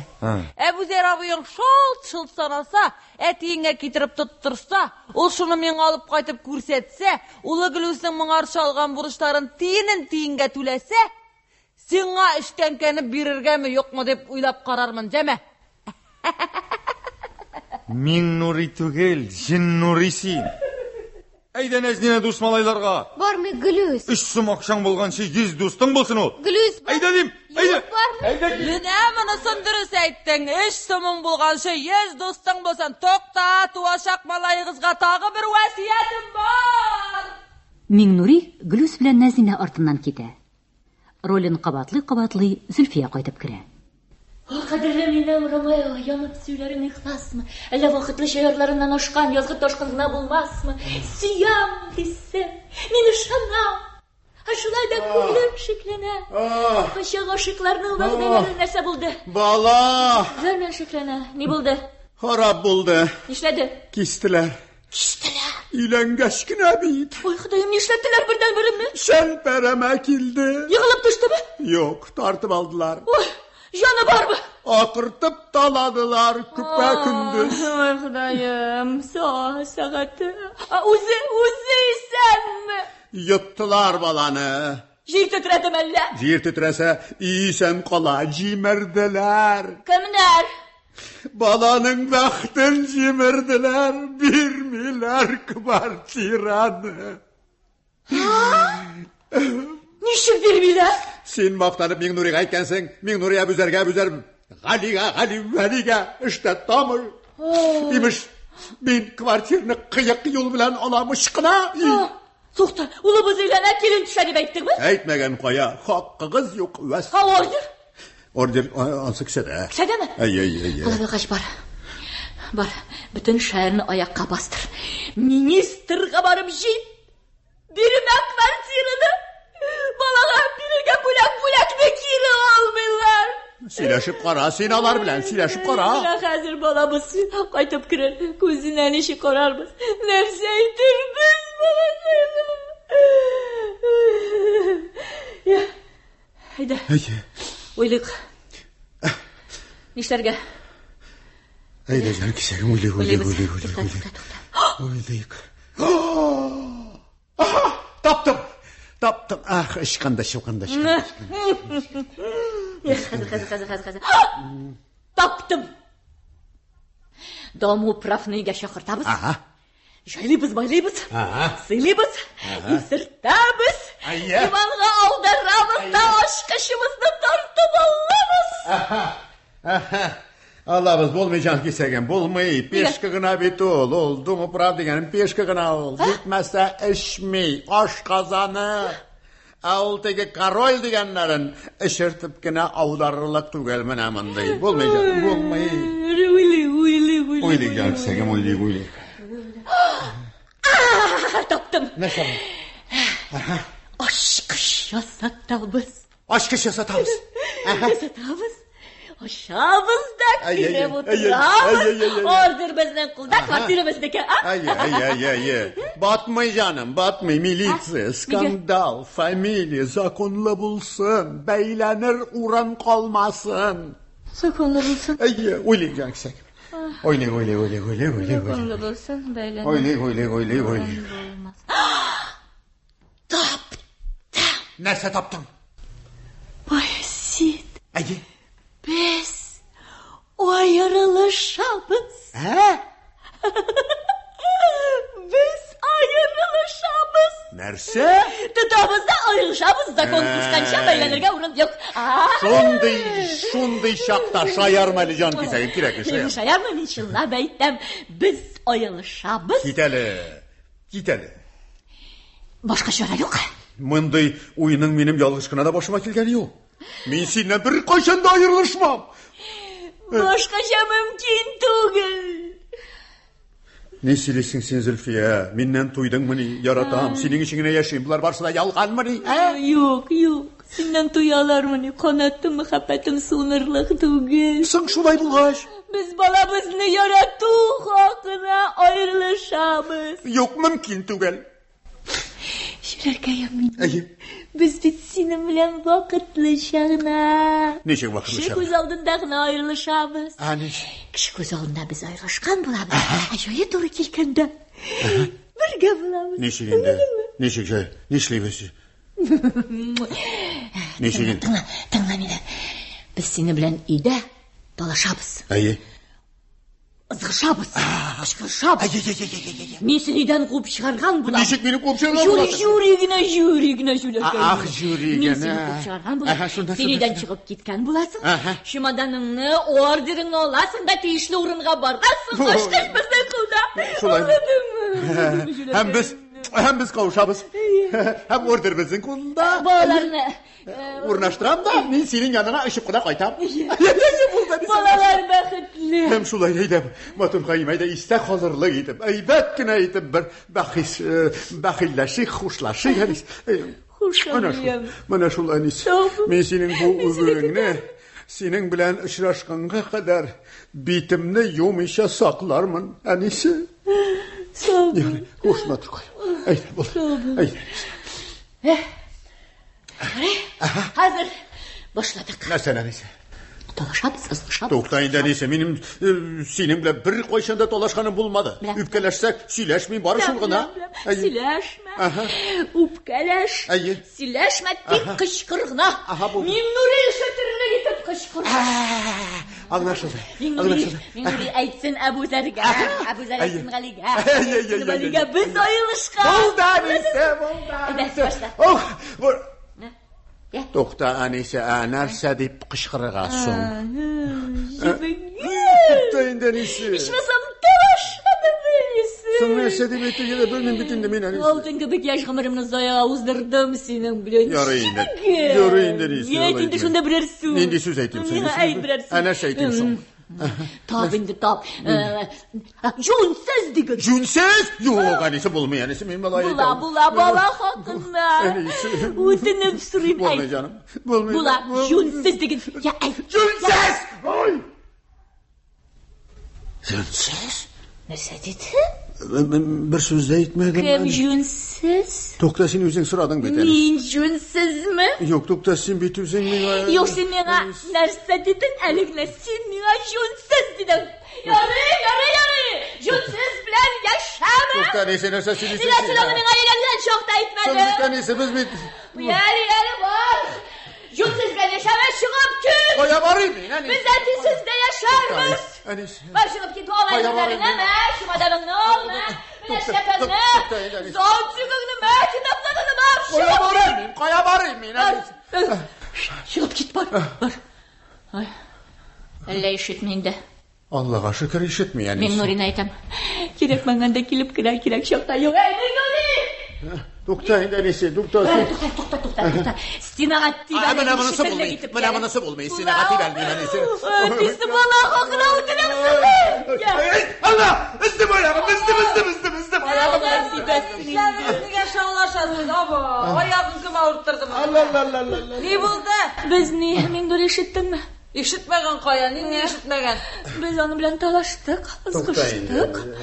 Әбүзәр абыең шалт-шылт санаса, әтиеңә китереп тоттырса, ул шуны миңа алып кайтып күрсәтсә, улы Гөлүснең моңарчы алган бурычларын тиенен тиенгә түләсә, сиңа өч тәңкәне бирергәме, юкмы дип уйлап карармын, җәме? Миңнури түгел, Җиннури син. Әйдә Нәзнинә дус малайларга. Бармый Гөлүс. Өч сум акчаң булганчы 100 дустың булсын ул. Гөлүс. Әйдә дим, әйдә. Юк, бармый. Әйдә. Менә монысын дөрес әйттең. Өч сумың булганчы 100 дустың булсын. Тукта, туачак малаегызга тагы бер васыятем бар. Миңнури Гөлүс белән Нәзинә артыннан китә. Ролен кабатлый-кабатлый Зөлфия кайтып керә. О, кадерле минем Ромео, янып сөйләрең ихласмы? Әллә вакытлыча ярларыннан ашкан язгы ташкын гына булмасмы? Сөям дисәм, мин ышанам. Ә шулай да күңелем шикләнә. Кайчак гашыйкларның вәгъдәләре нәрсә булды? Бала! Белән шикләнә. Ни булды? Харап булды. Нишләде? Кистеләр. Кистеләр. Өйләнгәч кенә бит. Ой, Ходаем, нишләттеләр бердәнберемне? Шәлпәрәмә килде. Егылып төштеме? Юк, тартып алдылар. Ой, җаны бармы? Акыртып таладылар күпә көндез. Ой, Ходаем, сәгате. А үзе, үзе исәнме? Йоттылар баланы. Җир тетрәдеме әллә? Җир тетрәсә, исән кала, җимерделәр. Кемнәр? Баланың бәхтен җимерделәр, бирмиләр квартираны. Ничек бирмиләр? Син мактанып Миңнурига әйткәнсең, Миңнури Әбүзәргә, Әбүзәр Галигә, Гали Вәлигә, эштә тамыр. Имеш, мин квартираны кыек юл белән алам ычкына. Тукта, улыбыз өйләнә, килен төшә дип әйттеңме? Әйтмәгән кая, хакыгыз юк, вәс. Ха, ордер? Ордер ансы кесәдә. Кесәдәме? Әй, әй, әй. Алай булгач, бар. Бар, бөтен шәһәрне аякка бастыр. Министрга барып җит. Бирмә квартираны. Балага бирергә бүләк бүләкне кире алмыйлар. Сөйләшеп кара, син алар белән сөйләшеп кара. Менә хәзер балабыз кайтып керер, күзенә ничек карарбыз? Нәрсә әйтербез балакайга? Я, әйдә. Уйлыйк. Нишләргә? Әйдә, җан кисәгем, уйлыйк, уйлыйк, Уйлыйбыз. уйлыйк, уйлыйк, Тукта, уйлыйк. тукта, тукта. Уйлыйк. Аһа, таптым. Таптым. Ах, ычкынды, чукынды, ычкынды. Я, хәзер, хәзер, хәзер, хәзер, хәзер. Таптым. Домоуправныйга чакыртабыз. Ага. Җайлыйбыз, байлыйбыз. Ага. Сыйлыйбыз, исертәбез. Әйе. Иванга аударабыз да ачкычыбызны тартып алабыз. Аһа. Аһа. Алабыз, булмый җан кисәгем, булмый. Пешка гына бит ул. Ул домоуправ дигәнем пешка гына ул. Җитмәсә эчми, ашказаны. Ә ул теге король дигәннәрен эчертеп кенә аударырлык түгел менә мондый. Булмый җаным, булмый. Уйлый, уйлый, уйлый. Уйлыйк җан кисәгем, уйлыйк, уйлыйк. Таптым. Нәрсә бу? Ачкыч ясатабыз. Ачкыч ясатабыз. Ясатабыз. Ашабыз да Әй, әй, килеп әй, әй, утырабыз. әй, әй, әй. Ордер безнең кулда, квартира безнеке. А? Әй, әй, әй, әй, әй. Батмый җаным, батмый. Милиция, скандал, фамилия, законлы булсын, бәйләнер урын калмасын. Законлы булсын. Әйе, уйлыйк җан кисәгем. Уйлыйк, уйлыйк, уйлыйк, уйлыйк, уйлыйк, уйлыйк. Законлы булсын, бәйләнер. Уйлыйк, уйлыйк, уйлыйк, уйлыйк. Таптым. Нәрсә таптың? Баязит, Әйе. без аерылышабыз. Ә? Без аерылышабыз. Нәрсә? Тотабыз да аерылышабыз. Закон Ә. кушканча бәйләнергә урын юк. А. Шундый, шундый чакта шаярма әле җан кисәгем, кирәкми шаярма. Шаярма, мин чынлап әйтәм. Без аерылышабыз. Кит әле, кит әле. Башка чара юк. Мондый уйның минем ялгыш кына да башыма килгәне юк. Мин синнән беркайчан да аерылышмам. Башкача мөмкин түгел. Ни сөйлисең син, Зөлфия? Миннән туйдыңмыни? Яратам, синең өчен генә яшим. Болар барысы да ялганмыни? Ә? Юк, юк. Синнән туялармыни? Канатым, мәхәббәтем суынырлык түгел. Соң шулай булгач. Без балабызны ярату хакына аерылышабыз. Юк, мөмкин түгел. Җүләркәем минем. Әйе. Без бит синең белән вакытлыча гына. Ничек вакытлыча? Кеше күз алдында гына аерылышабыз. Ә, ничек? Кеше күз алдында без аерылышкан булабыз. Ә җае туры килгәндә бергә булабыз. Ничек инде? Ничек җай? Нишлибез? Ничек инде? Тыңла, тыңла мине. Без синең белән өйдә талашабыз. Әйе. Ызгышабыз, кычкырышабыз. Мин сине өйдән куып чыгарган булам. Ничек мине куып чыгарган Жюри, буласың? жюри генә, жюри генә, җүләркәй. Ах, жюри Мин генә. сине куып чыгарган булам. Аһа, шунда, Син шунда, өйдән шунда. чыгып киткән буласың. Аһа. Чемоданыңны, ордерыңны аласың да тиешле урынга барасың. Ой. Ачкыч безнең кулда. Шулай. Аңладыңмы? Һәм без кавышабыз. Һәм ордер безнең кулда. Балаларны Урнаштырам да, мин синең янына очып кына кайтам. Балалар бәхетле. Һәм шулай әйдә, матуркаем, әйдә истә калырлык итеп, әйбәт кенә итеп бер бәхис, бәхилләшик, хушлашыйк, әнис. Хуш, Менә шул, әнием. менә шул, әнис. Мин синең бу үбүеңне, синең белән очрашканга кадәр битемне юмыйча саклармын, әнисе. Сау бул. Ярый, хуш, матуркаем. Әйдә, бул. Әйдә. Ярый, хәзер башладык. Нәрсә, әнисе? Талашабыз, ызгышабыз. Тукта инде, әнисе, минем синең белән бер кайчан да талашканым булмады. Беләм. Үпкәләшсәк, сөйләшмим, бары шул гына. Беләм, беләм. Әйе. Сөйләшмә. Аһа. Үпкәләш. Әйе. Сөйләшмә, тик кычкыр гына. Аһа, булды. Миңнури ишетерлек итеп кычкыр. Аңлашылды. Миңнури, Аңлашылды. Миңнури әйтсен Әбүзәргә, Әбүзәр Әйе. әйтсен Галигә. Әйе, әйе, әйе, Галигә әйе. без аерылышкан. Булды, әнисе, булды. Әйдә, әнисе. башла. Ох, бу... Йә. Тукта, әнисе, ә нәрсә дип кычкырырга соң? Җебегә. Тукта инде, әнисе. Ичмасам талаша да белмисең. Соң нәрсә дип әйтергә дә белмим бит инде мин, әнисе. Алтын кебек яшь гомеремне заяга уздырдым синең белән. Ярый инде. Җебегә. Ярый инде, әнисе. Әйт алай инде итмә. шунда берәр сүз. Нинди сүз әйтим соң? Миңа әйт берәр сүз. Ә нәрсә әйтим соң? Тап инде, тап. Җүнсез диген. Җүнсез? Юк, әнисе, булмый, әнисе, мин болай Була, әйтәм. була, бала хакына. Әнисе. Үтенеп сорыйм, Булмый, әйт. җаным. Булмый. Була, Булмый. җүнсез диген. Я, әйт. Җүнсез! Ой! Җүнсез? Нәрсә диде? Бер сүз дә әйтмәдем. Кем әнисе. җүнсез? Тукта, син үзең сорадың бит, әнисе. Мин җүнсезме? Юк, тукта, син бит үзең миңа... Юк, син миңа нәрсә дидең әле генә? Син миңа җүнсез дидің. Ярый, ярый, ярый. Җүнсез белән яшәмә. Тукта, әнисе, нәрсә сөйлисең Нигә син аны миңа өйләнгән чакта Соң бит, әйтмәдең? әнисе, без бит... Ярый, ярый, бар. Җүнсез белән яшәмә, чыгып кит. Кая барыйм мин, әнисе? Без әтисез дә яшәрбез. Әнисе. Бар чыгып кит, ал Кая барыйм әйберләреңне, мин? мә, чемоданыңны ал, мә. Менә шляпаңны, тукта инде, әнисе. зонтигыңны, мә, китапларыңны, бар, Кая чыгып барыйм кит. мин? Кая барыйм мин, әнисе? Чыгып кит, бар, бар. Ай, әллә ишетми инде. Аллага шөкер ишетми, әнисе. Миңнурины әйтәм. Кирәкмәгәндә килеп керә, кирәк чакта юк. Әй, Миңнури! Тукта инде, әнисе, тукта син. Тукта, тукта, тукта, тукта. Стенага тибә. Ә, менә монысы булмый. Менә монысы булмый. Стенага тибәлмим, әнисе. Әтисе бала хакына үтерәм сине. Эй, Алла! Өздем аягым, өздем, өздем, өздем, өздем аягым. Нишләдегез, нигә шаулашасыз, аба? Аягын кем авырттырды моны? Алла, алла, алла, алла. Ни булды? Без ни, Миңнур ишеттеңме? Ишетмәгән кая, нинди ишетмәгән? Без аның белән талаштык, Тукта инде. ызгыштык.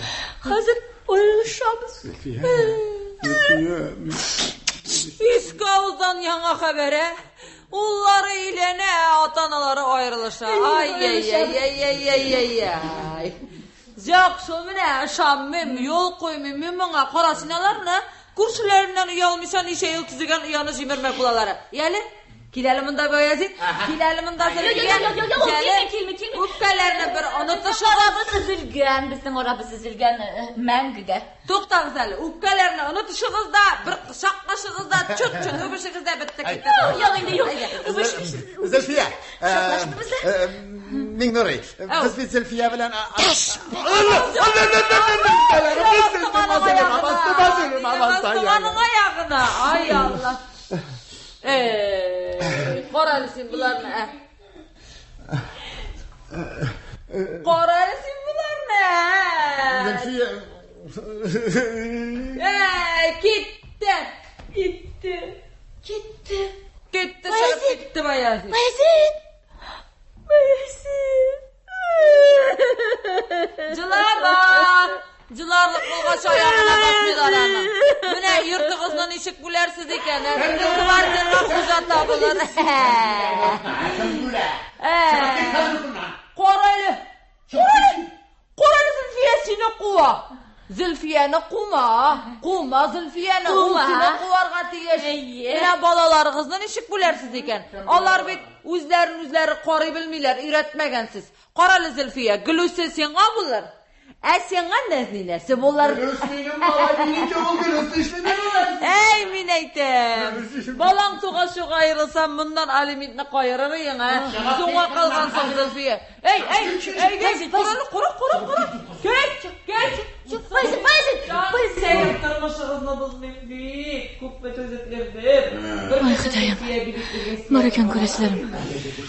Хәзер аерылышабыз. Зөлфия, Иске авыздан яңа хәбәр, ә? Уллары өйләнә, ата-аналары аерылыша. Ай-яй-яй-яй-яй-яй-яй. Юк, шул менә ышанмыйм, юл куймыйм мин моңа. Кара син аларны. Күршеләреннән оялмыйча ничә ел төзегән ояны җимермәк булалар. Яле, кил әле монда Баязит, кил әле монда Зөлфия. Юк, юк, юк, юк, Кил әле. килми, килми, килми. Үпкәләрне бер онытышыгыз. Арабыз өзелгән, безнең арабыз өзелгән мәңгегә. Туктагыз әле, үпкәләрне онытышыгыз да, бер кочаклашыгыз да, чут-чут үбешегез дә бетте китте. Юк, юк инде, юк. Үбеш. Зөлфия. Кочаклаштыбыз да. Миңнурый, без бит Зөлфия белән Алла, алла, алла, алла, Бастыманың аягына. Ай Алла. Эй, кара әле син боларны, ә. Кара әле син боларны, ә. Зөлфия. Эй, китте. Китте. Китте. Китте, чыгып китте Баязит. Баязит. Баязит. Жылама. Жыларлык булгач аягына басмыйлар аның. Менә йортыгызны ничек бүләрсез икән, ә? Квартирга хуҗа табылыр. Кара әле. Кара әле, Зөлфия сине куа. Зөлфияне кума. Кума Зөлфияне. Ул Кума. сине куарга тиеш. Әйе. Менә балаларыгызны ничек бүләрсез икән? Алар бит үзләрен үзләре карый белмиләр, өйрәтмәгәнсез. Кара әле, Зөлфия, Гөлүсе сиңа булыр. Ә сиңа нәзнинәсе булыр. Гөлүс минем бала, минеке ул Гөлүс нишләде? Әй, мин әйтәм. Балаң тугач шуга аерылсам, моннан алиментны каерыр идең, ә? Соңга калгансың, Зөлфия. Әй, әй, әй, әй, кара, кара, кара, кара. Кет, кет. Баязит, Баязит. Баязит. Сәер тормышыгызны бозмыйм бит. Күпме түзеп йөрдем. Бер Ай, кеше Ходаем. Зөлфия бит Бар икән күрәселәрем.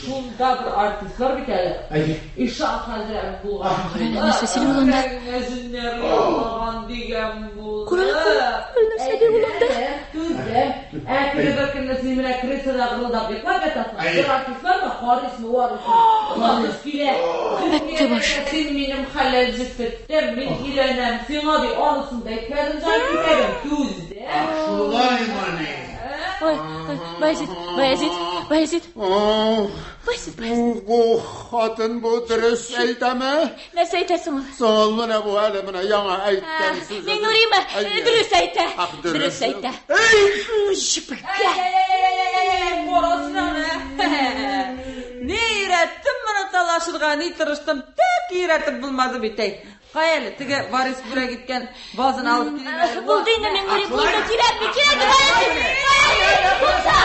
Шунда бер артистлар бит әле. Ишан хәзрәт булган. Кара әле, нәрсә сөйли ул анда? Күкрәгеңә җеннәр ятлаган дигән булды. Кара әле, кара әле, нәрсә ди ул анда? Түздем. Ә теге бер көнне син менә креслода гырылдап йоклап ятасың. Бер артистлар бар, Харисмы, Варисмы. Озатып килә. Бетте баш. Син минем хәләл җефетем, мин өйләнәм. Сиңа ди, анысын да әйтмәдем, җан кисәгем. Түздем. Шулаймыни? Ой, ой, Баязит, Баязит, Баязит. Ох, Баязит, Баязит. бу хатын бу дөрес әйтәме? Нәрсә әйтәсең ул? Соң менә бу әле менә яңа әйткән сүзе. Миңнуримы? Әйе. Дөрес әйтә. Ах, дөрес. Дөрес әйтә. Эй! Җепкә. Карасын аны. Ни өйрәттем моны талашырга, ни тырыштым, тик өйрәтеп булмады бит әй. Кая әле, теге Варис бүләк иткән вазаны алып килим әле. Булды инде Миңнури, булды. Кирәкми, кирәкми, Баязит. Баязит, булса.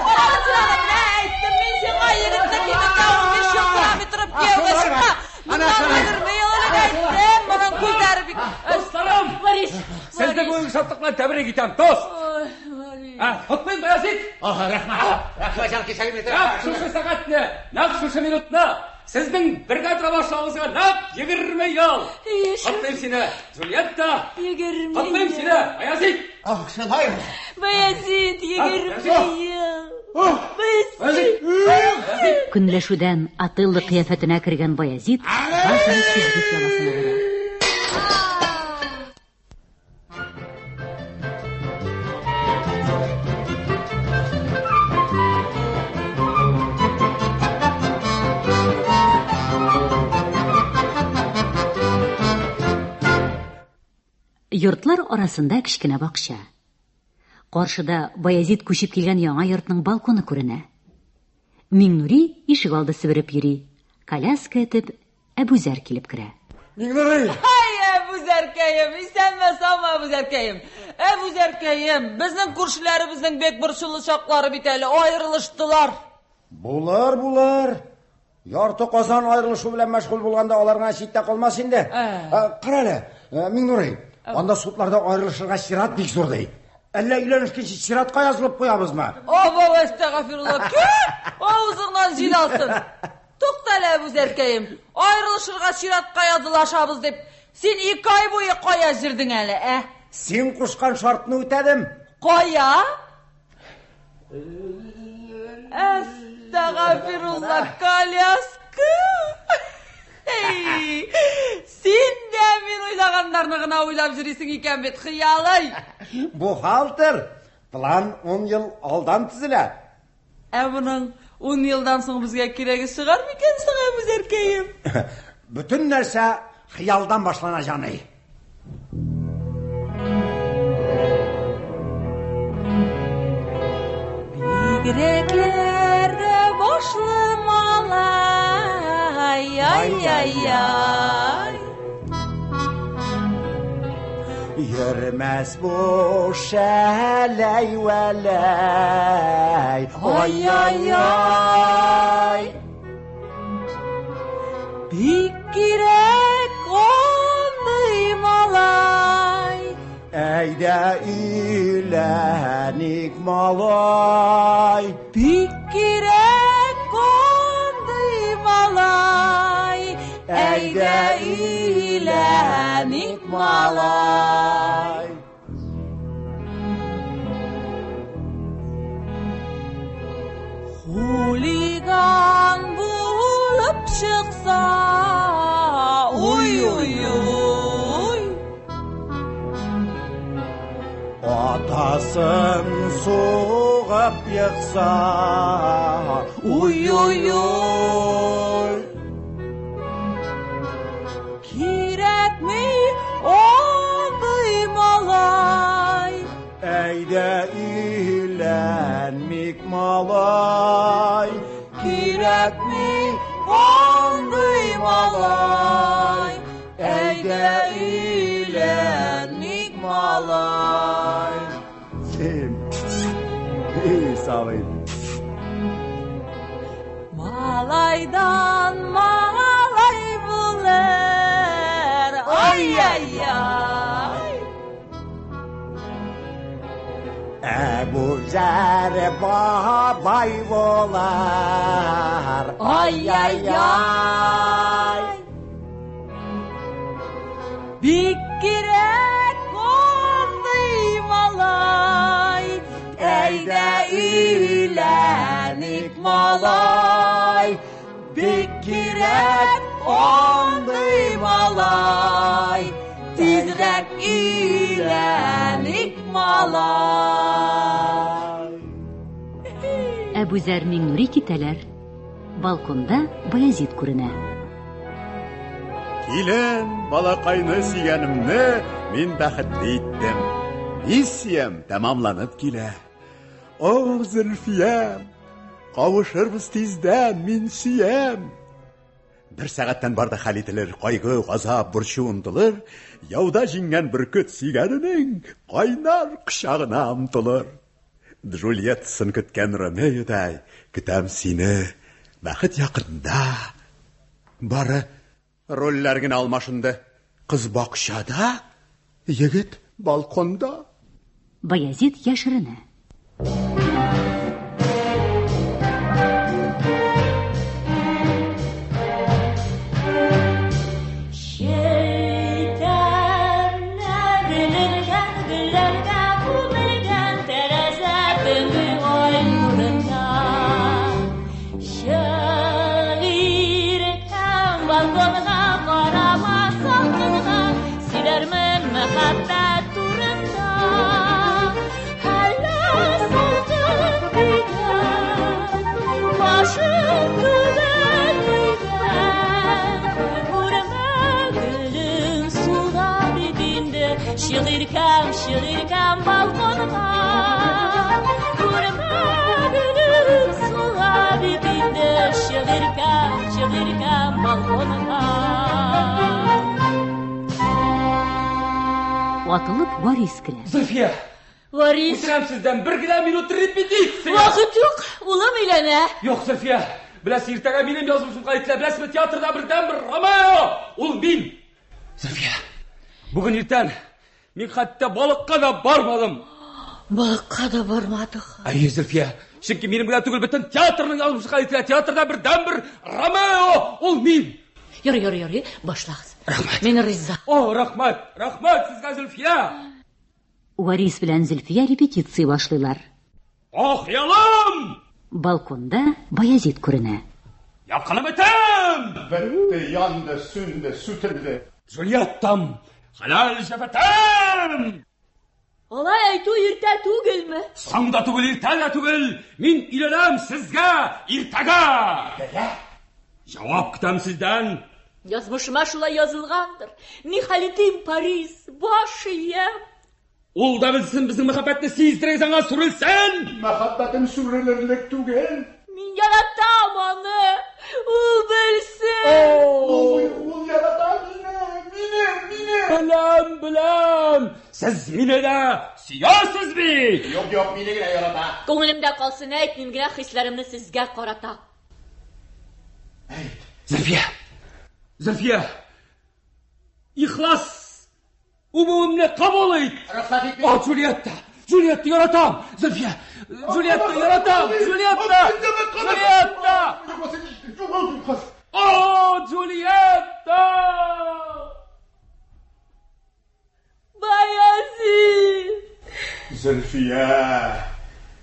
Карасын аны, менә әйттем мин сиңа, егетне кибеткә 15 ел сорамый торып кияүгә чыкма. Моннан 20 ел элек әйттем, моның күзләре бик... Дусларым! Варис. Сезне бүгенге шатлык белән тәбрик итәм, тост! Ой, Варис. Ә, котлыйм, Баязит! Ага, рәхмәт. Рәхмәт, җан кисәгем. Нәкъ шушы сәгатьне, нәкъ шушы минутны сезнең бергә тора башлавыгызга нәкъ 20 ел! Еш. Котлыйм сине, Джульетта! 20 Котлыйм ел. сине, Баязит! Ах, шулаймы? Баязит, 20 ел. Баязит. Баязит! Көнләшүдән Отелло кыяфәтенә кергән Баязит вазаны сизгер пыяласына бәрә. Йортлар арасында кечкенә бакча. Каршыда Баязит күчеп килгән яңа йортның балконы күренә. Миңнури ишек алды себереп йөри. Коляска этеп Әбүзәр килеп керә. Миңнурый! Ай, Әбүзәркәем, исәнме, саумы, Әбүзәркәем. Әбүзәркәем, безнең күршеләребезнең бик борчулы чаклары бит әле, аерылыштылар. Булыр, булыр. Ярты Казан аерылышу белән мәшгуль булганда алар гына читтә калмас инде. Ә. Кара әле, Миңнурый, анда судларда аерылышырга чират бик зур ди. Әллә өйләнешкәнче чиратка язылып куябызмы? Абау, әстәгафирулла, кем? Авызыңнан җил алсын. Тукта әле, Әбүзәркәем, аерылышырга чиратка язылашабыз дип, син 2 ай буе кая җирдең әле, ә? Син кушкан шартны үтәдем. Кая? Әстәгафирулла, коляска. Эй, син дә мин уйлаганнарны гына уйлап йөрисең икән бит, хыялый. Бухгалтер, план 10 ел алдан төзелә. Ә моның 10 елдан соң безгә кирәге чыгар микән соң, Әбүзәркәем? Бөтен нәрсә хыялдан башлана, җаный. Бигрәкләр дә башлы малай, ай-яй-яй. Йөрмәс бу шәләй вәләй, ай-яй-яй. Бик кирәк андый малай. Әйдә өйләник малай. Бик кирәк андый малай. Әйдә өйләник малай. Хулиган булып чыкса, уй-уй-уй. Атасын сугып екса, уй-уй-уй. Кирәкми андый малай. Әйдә өйләнмик малай. Кирәкми андый малай. Әйдә өйләнмик малай. Син, ey сабый. Малайдан малай булыр. Ай-яй-яй. Әбүзәр бабай булыр. Ай-яй-яй. Бик кирәк андый малай. Әйдә өйләник малай. Бик кирәк андый малай. Тизрәк өйләник малай. Әбүзәр Миңнури китәләр. Балконда Баязит күренә. Килен, балакайны сөйгәнемне мин бәхетле иттем. Миссиям тәмамланып килә. О, Зөлфиям, кавышырбыз тиздән, мин сөям. Бер сәгатьтән бар да хәл ителер, кайгы, газап, борчу онытылыр. Яуда җиңгән бөркет сөйгәненең кайнар кочагына омтылыр. Джульеттасын көткән Ромеодай, көтәм сине, бәхет якында. Бары рольләр генә алмашынды. Кыз бакчада, егет балконда. Баязит яшеренә. Челтәрләр эленгән гөлләргә күмелгән тәрәзә төнге ай нурында. Шагыйрь һәм балконга карама салкынга, сөйләрмен мәхәббәт турында. Әллә салкын тигән, башым түбән иңгән, күрмә гөлем сула бит инде, шигырькәм, шигырькәм балконга. Күрмә гөлем сула бит инде, шигырькәм, шигырькәм балконына. Атылып Варис керә. Зөлфия! Варис! Үтенәм сездән бер генә минут репетиция! Вакыт юк, улым өйләнә. Юк, Зөлфия! Беләсез, иртәгә минем язмышым хәл ителә. Беләсезме, театрда бердәнбер Ромео! Ул мин! Зөлфия! Бүген иртән мин хәтта балыкка да бармадым. Балыкка да бармадык. Әйе, Зөлфия. Чөнки минем генә түгел, бөтен театрның язмышы хәл ителә. Театрда бердәнбер Ромео! Ул мин! Ярый, ярый, ярый, башлагыз. Рәхмәт. Мин риза. О, рәхмәт! Рәхмәт сезгә, Зөлфия! Варис белән Зөлфия репетиция башлыйлар. О, хыялым! Балконда Баязит күренә. Якыным итем! Бетте, янды, сүнде, сүтелде. Джульеттам! Хәләл җефетем! Алай әйтү иртә түгелме? Соң да түгел, иртә дә түгел. Мин өйләнәм сезгә иртәгә. Иртәгә? Җавап көтәм сездән. Язмышыма шулай язылгандыр. Ни хәл итим, Парис, баш иям. Ул да белсен безнең мәхәббәтне, сиздерегез аңа, сүрелсен! Мәхәббәтем сүрелерлек түгел. Мин яратам аны. Ул белсен. Ул, ул ярата мине, мине, мине. Беләм, беләм. Сез мине дә сөясез бит. Юк, юк, мине генә ярата. Күңелемдә калсын, әйтмим генә хисләремне сезгә карата. Әйт. Зөлфия. Зөлфия. Ихлас үбүемне кабул ит. Рөхсәт ит. О, Джульетта. Джульетта яратам. Зөлфия. Джульетта яратам. Джульетта. Джульетта. О, Джульетта! Баязит! Зөлфия,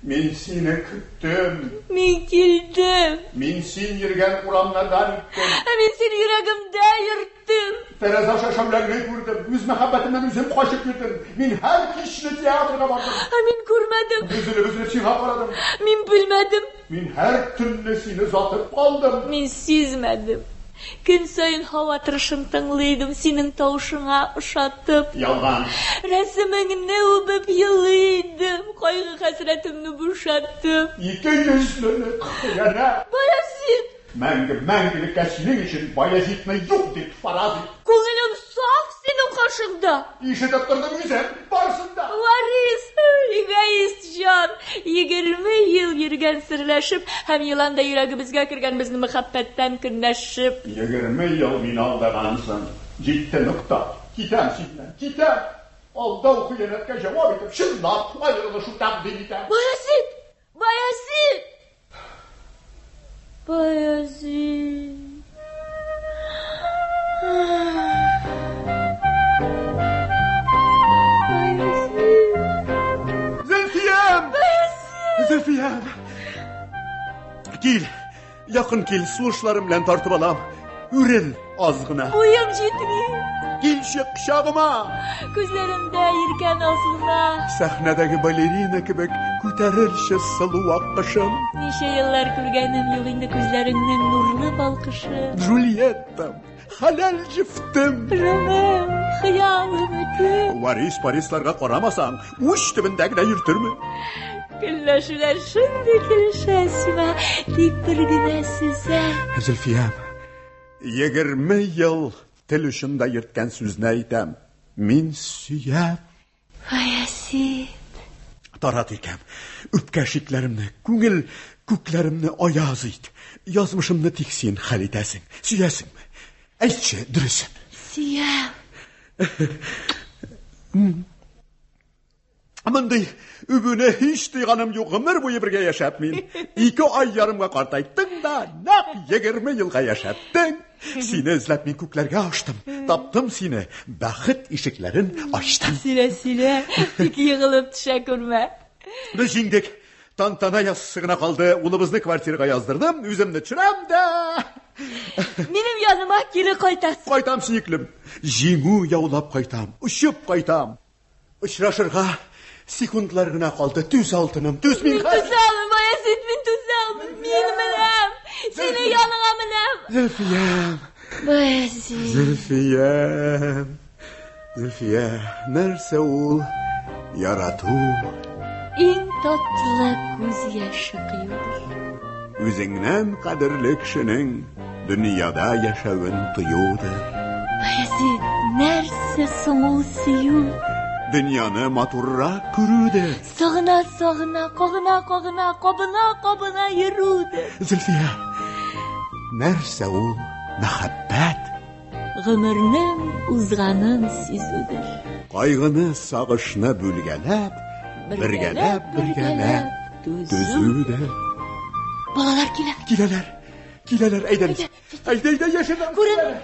мин сине көттем. Мин килдем. Мин син йөргән урамнардан үттем. Ә мин сине йөрәгемдә йөрттем. Тәрәзә аша шәүләңне күрдем. Үз мәхәббәтемнән үзем качып йөрдем. Мин һәр кичне театрга бардым. Ә мин күрмәдем. Өзелеп-өзелеп сиңа карадым. Мин белмәдем. Мин һәр төнне сине озатып калдым. Мин сизмәдем. Көн саен һава торышын тыңлый идем, синең тавышыңа ошатып. Ялган. Рәсемеңне үбеп елый идем, кайгы-хәсрәтемне бушатып. Икейөзлелек, хыянәт. Баязит! Мәңге, мәңгелеккә синең өчен Баязитны юк дип фараз ит. Күңелем саф синең каршыңда. Ишетеп тордым үзем, барысын да. Варис, эгоист җан, 20 ел йөргән серләшеп һәм еландай йөрәгебезгә кергән безнең мәхәббәттән көнләшеп. 20 ел мине алдагансың. Җитте, нокта. Китәм синнән, китәм. Алдау хыянәткә җавап итеп, чынлап аерылышу тәкъдим итәм. Баязит! Баязит! Баязит! Баязит! Зөлфиям! Баязит! Зөлфиям! Кил, якын кил, сулышларым белән тартып алам. Үрел аз гына. Буем җитми. Килче кочагыма. Күзләремдә иркә назлыма. Сәхнәдәге балерина кебек күтәрелче сылу аккошым. Ничә еллар күргәнем юк инде күзләреңнең нурлы балкышы. Джульеттам, хәләл җефтем. Ромео, хыял өметем. Варис Парисларга карамасаң, уч төбендә генә йөртермен. Көнләшүләр шундый килешә сиңа, тик бер генә сүз әйт. Зөлфиям, 20 ел тел очында йөрткән сүзне әйтәм. Мин сөям. Баязит. Тарат икән. Үпкә шикләремне, күңел күкләремне аяз ит. Язмышымны тик син хәл итәсең. Сөясеңме? Әйтче, дөресен. Сөям. Мондый үбүне һич тойганым юк, гомер буе бергә яшәп мин. 2 ай ярымга картайттың да, нәкъ 20 елга яшәттең. Сине эзләп мин күкләргә аштым. Таптым сине, бәхет ишекләрен ачтым. Сөйлә, сөйлә, тик егылып төшә күрмә. Без җиңдек. Тантана ясысы гына калды. Улыбызны квартирага яздырдым, үземне төшерәм дә. Минем яныма кире кайтасың. Кайтам, сөеклем. Җиңү яулап кайтам, очып кайтам. Очрашырга секундлар гына калды. Түз, алтыным, түз мин Мин түзә алмыйм, Баязит, мин түзә алмыйм. Мин менәм. Сине яныңа менәм. Зөлфиям. Баязит. Зөлфиям. Зөлфия, нәрсә ул? Ярату. Иң татлы күз яше коюдыр. Үзеңнән кадерле кешенең дөньяда яшәвен тоюдыр. Баязит, нәрсә соң ул сөю? Дөньяны матуррак күрүдер. Сагына-сагына, кагына-кагына, кабына-кабына йөрүдер. Зөлфия, нәрсә ул мәхәббәт? Гомернең узганын сизүдер. Кайгыны, сагышны бүлгәләп, бергәләп, бергәләп түзүдер. Балалар килә. Киләләр. Киләләр, әйдәгез. Әйдә, әйдә, яшеренәбез. Күренми.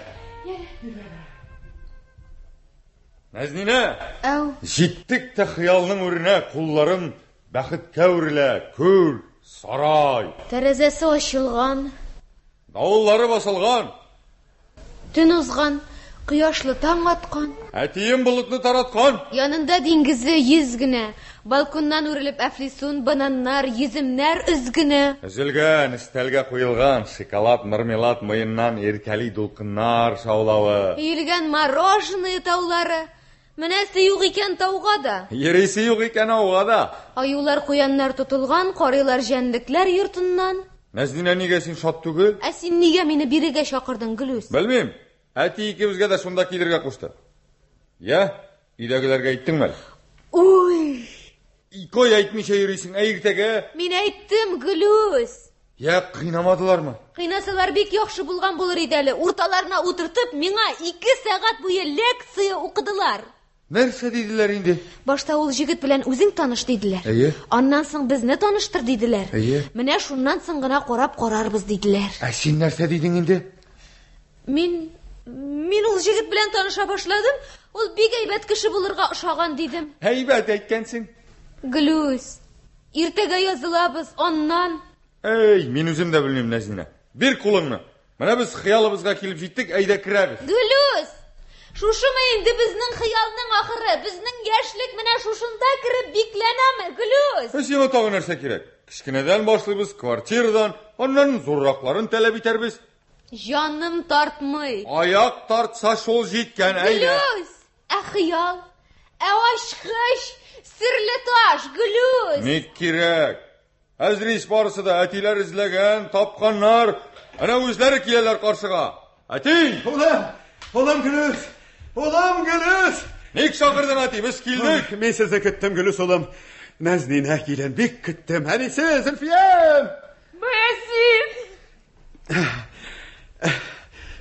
Нәзнинә! Әү. Җиттек тә хыялның үренә, кулларым бәхеткә үрелә. Күл, сарай. Тәрәзәсе ачылган. Давыллары басылган. Төн узган, кояшлы таң аткан. Әтием болытны тараткан. Янында диңгезе йөз генә. Балконнан үрелеп әфлисун, бананнар, йөземнәр өзгенә. Өзелгән, өстәлгә куелган шоколад, мармелад муеннан иркәли дулкыннар шаулавы. Өелгән мороженое таулары. Менәсе юк икән тауга да. Йөрисе юк икән ауга да. Аюлар, куяннар тотылган, карыйлар җәнлекләр йортыннан. Нәзнинә, нигә син шат түгел? Ә син нигә мине бирегә чакырдың, Гөлүс? Белмим. Әти икебезгә дә шунда килергә кушты. Я, өйдәгеләргә әйттеңме әле? Уй! Ике ай әйтмичә йөрисең, ә иртәгә? Мин әйттем, Гөлүс. Я, кыйнамадылармы? Кыйнасалар бик яхшы булган булыр иде әле. Урталарына утыртып, миңа 2 сәгать буе лекция укыдылар. Нәрсә диделәр инде? Башта ул җегет белән үзең таныш диделәр. Әйе. Аннан соң безне таныштыр диделәр. Әйе. Менә шуннан соң гына карап карарбыз диделәр. Ә син нәрсә дидең инде? Мин мин ул җегет белән таныша башладым. Ул бик әйбәт кеше булырга ошаган дидем. Әйбәт әйткәнсең. Гөлүс, иртәгә язылабыз, аннан. Әй, мин үзем дә белмим, Нәзинә. Бир кулыңны. Менә без хыялыбызга килеп җиттек, әйдә керәбез. Гөлүс, шушымы инде безнең хыялның ахыры? Безнең яшьлек менә шушында кереп бикләнәме, Гөлүс? Ә сиңа тагы нәрсә кирәк? Кечкенәдән башлыйбыз, квартирадан, аннан зурракларын таләп итәрбез. Җаным тартмый. Аяк тартса шул җиткән, әйдә. Гөлүс, ә хыял, ә ачкыч, серле таш, Гөлүс. Ник кирәк? Әзер ич барысы да, әтиләр эзләгән, тапканнар. Әнә үзләре киләләр каршыга. Әти! Улым, улым Гөлүс, улым Гөлүс. Ник чакырдың, әти? Без килдек. Мин сезне көттем, Гөлүс улым. Нәзнинә килен бик көттем. Әнисе, Зөлфиям! Баязит!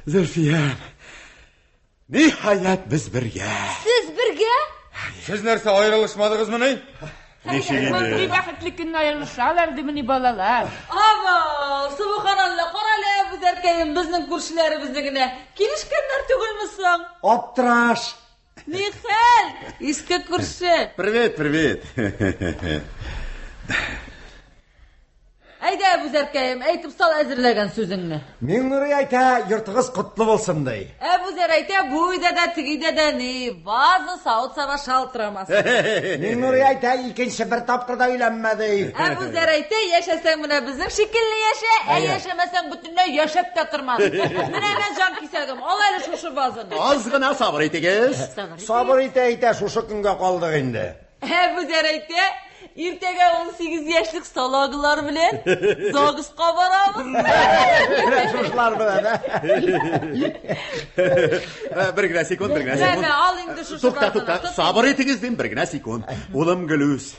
Зөлфиям. Ниһаять без бергә. Сез бергә? Сез нәрсә аерылышмадыгызмыни? Ничек Мондый инде? бәхетле көнне аерылышалар димени балалар? Ава, субханалла, карале, Әбүзәркәем, безнең күршеләребезне генә. Килешкәннәр түгелме соң? Аптыраш. Ни хәл, иске күрше. Привет, привет. Әйдә, Әбүзәркәем, әйтеп сал әзерләгән сүзеңне. Миңнурый әйтә, йортыгыз котлы булсын ди. Әбүзәр әйтә, бу өйдә дә, теге өйдә дә ни, ваза, савыт-саба шалтырамасын. Миңнурый әйтә, икенче бер тапкыр да өйләнмә ди. Әбүзәр әйтә, яшәсәң менә безнең шикелле яшә, ә Әйе. яшәмәсәң бөтенләй яшәп тә тормас. Менә мә җан кисәгем, ал әле шушы вазаны. Аз гына сабыр итегез. Сабыр итә итә шушы көнгә калдык инде. Әбүзәр әйтә, иртәгә 18 яшьлек салаглар белән ЗАГСка барабыз. Менә шушылар белән, ә? Бер генә секунд, бер генә Мә, секунд. мә, ал инде шушы Тукта, вазаны. тукта, Тот сабыр итегез дим, бер генә секунд. Улым Гөлүс,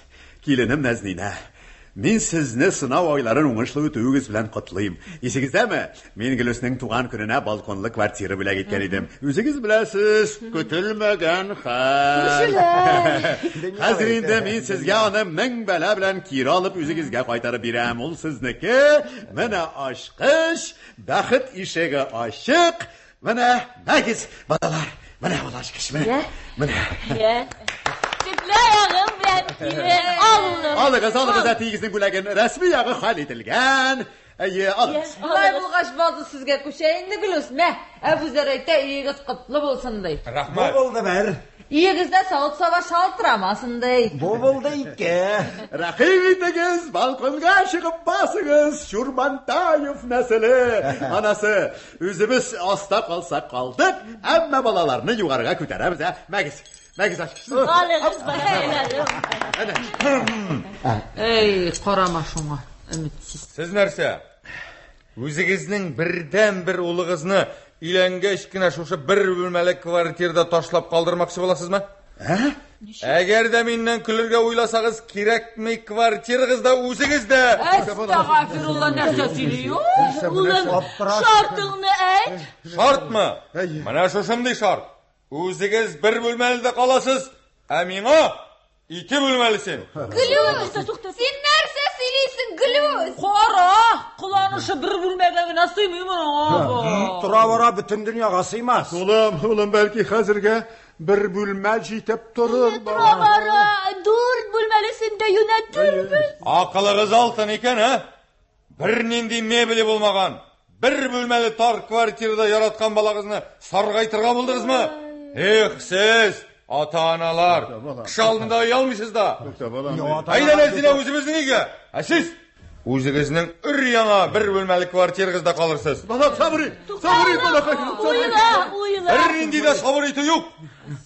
киленем Нәзнинә. Мин сезне сынау айларын уңышлы үтүегез белән котлыйм. Исегездәме? Мин Гөлүснең туган көненә балконлы квартира бүләк иткән идем. Үзегез беләсез, көтелмәгән хәл. Хәзер инде мин сезгә аны мең бәла белән кире алып үзегезгә кайтарып бирәм. Ул сезнеке. Менә ачкыч, бәхет ишеге ачык. Менә, мәгез, балалар. Менә ул ачкыч, менә. Менә. Я. Төпле аягым белән килен, ал улым. Алыгыз, алыгыз әтиегезнең бүләген. Рәсми ягы хәл ителгән. Әйе, алыгыз. Болай булгач, ваза сезгә күчә инде, Гөлүс. Мә, Әбүзәр әйтә, өегез котлы булсын ди. Бу Рәхмәт. булды бер, Өегездә савыт-саба шалтырамасын ди. бу булды ике. Рәхим итегез, балконга чыгып басыгыз, Чурмантаев нәселе. Анасы, үзебез аста калсак калдык, әмма балаларны югарыга күтәрәбез, ә? Мәгез, мәгез ачкычны. Алыгыз балаларым. Әй, карама шуңа, өметсез. Сез нәрсә? Үзегезнең бердән-бер улыгызны өйләнгәч кенә шушы бер бүлмәле квартирада ташлап калдырмакчы буласызмы? Ә? Әгәр дә миннән көлергә уйласагыз, кирәкми квартирагыз да, үзегез дә. Әстәгафирулла, нәрсә сөйли ул? Улым, шартыңны әйт. Шартмы? Менә шушындый шарт. Үзегез бер бүлмәледә каласыз, ә миңа ике бүлмәлесен. Глүс! Син нәрсә сөйлисең, Глүс? Кара, кыланышы бер бүлмәгә генә сыймый моның. Тора-бара бөтен дөньяга сыймас. Улым, улым, бәлки хәзергә бер бүлмә җитеп торыр. Тора-бара дүрт бүлмәлесен дә юнәтербез. Акылыгыз алтын икән, ә? Бернинди мебеле булмаган, бер бүлмәле тар квартирада яраткан балагызны саргайтырга булдыгызмы? Эх, сез, ата-аналар, кеше алдында оялмыйсыз да. Әйдә, Нәзилә, үзебезнең өйгә. Ә сез үзегезнең өр-яңа бер бүлмәле квартирагызда калырсыз. Балам, сабыр ит, сабыр ит, балакай. Уйла, уйла. Бернинди дә сабыр итү юк.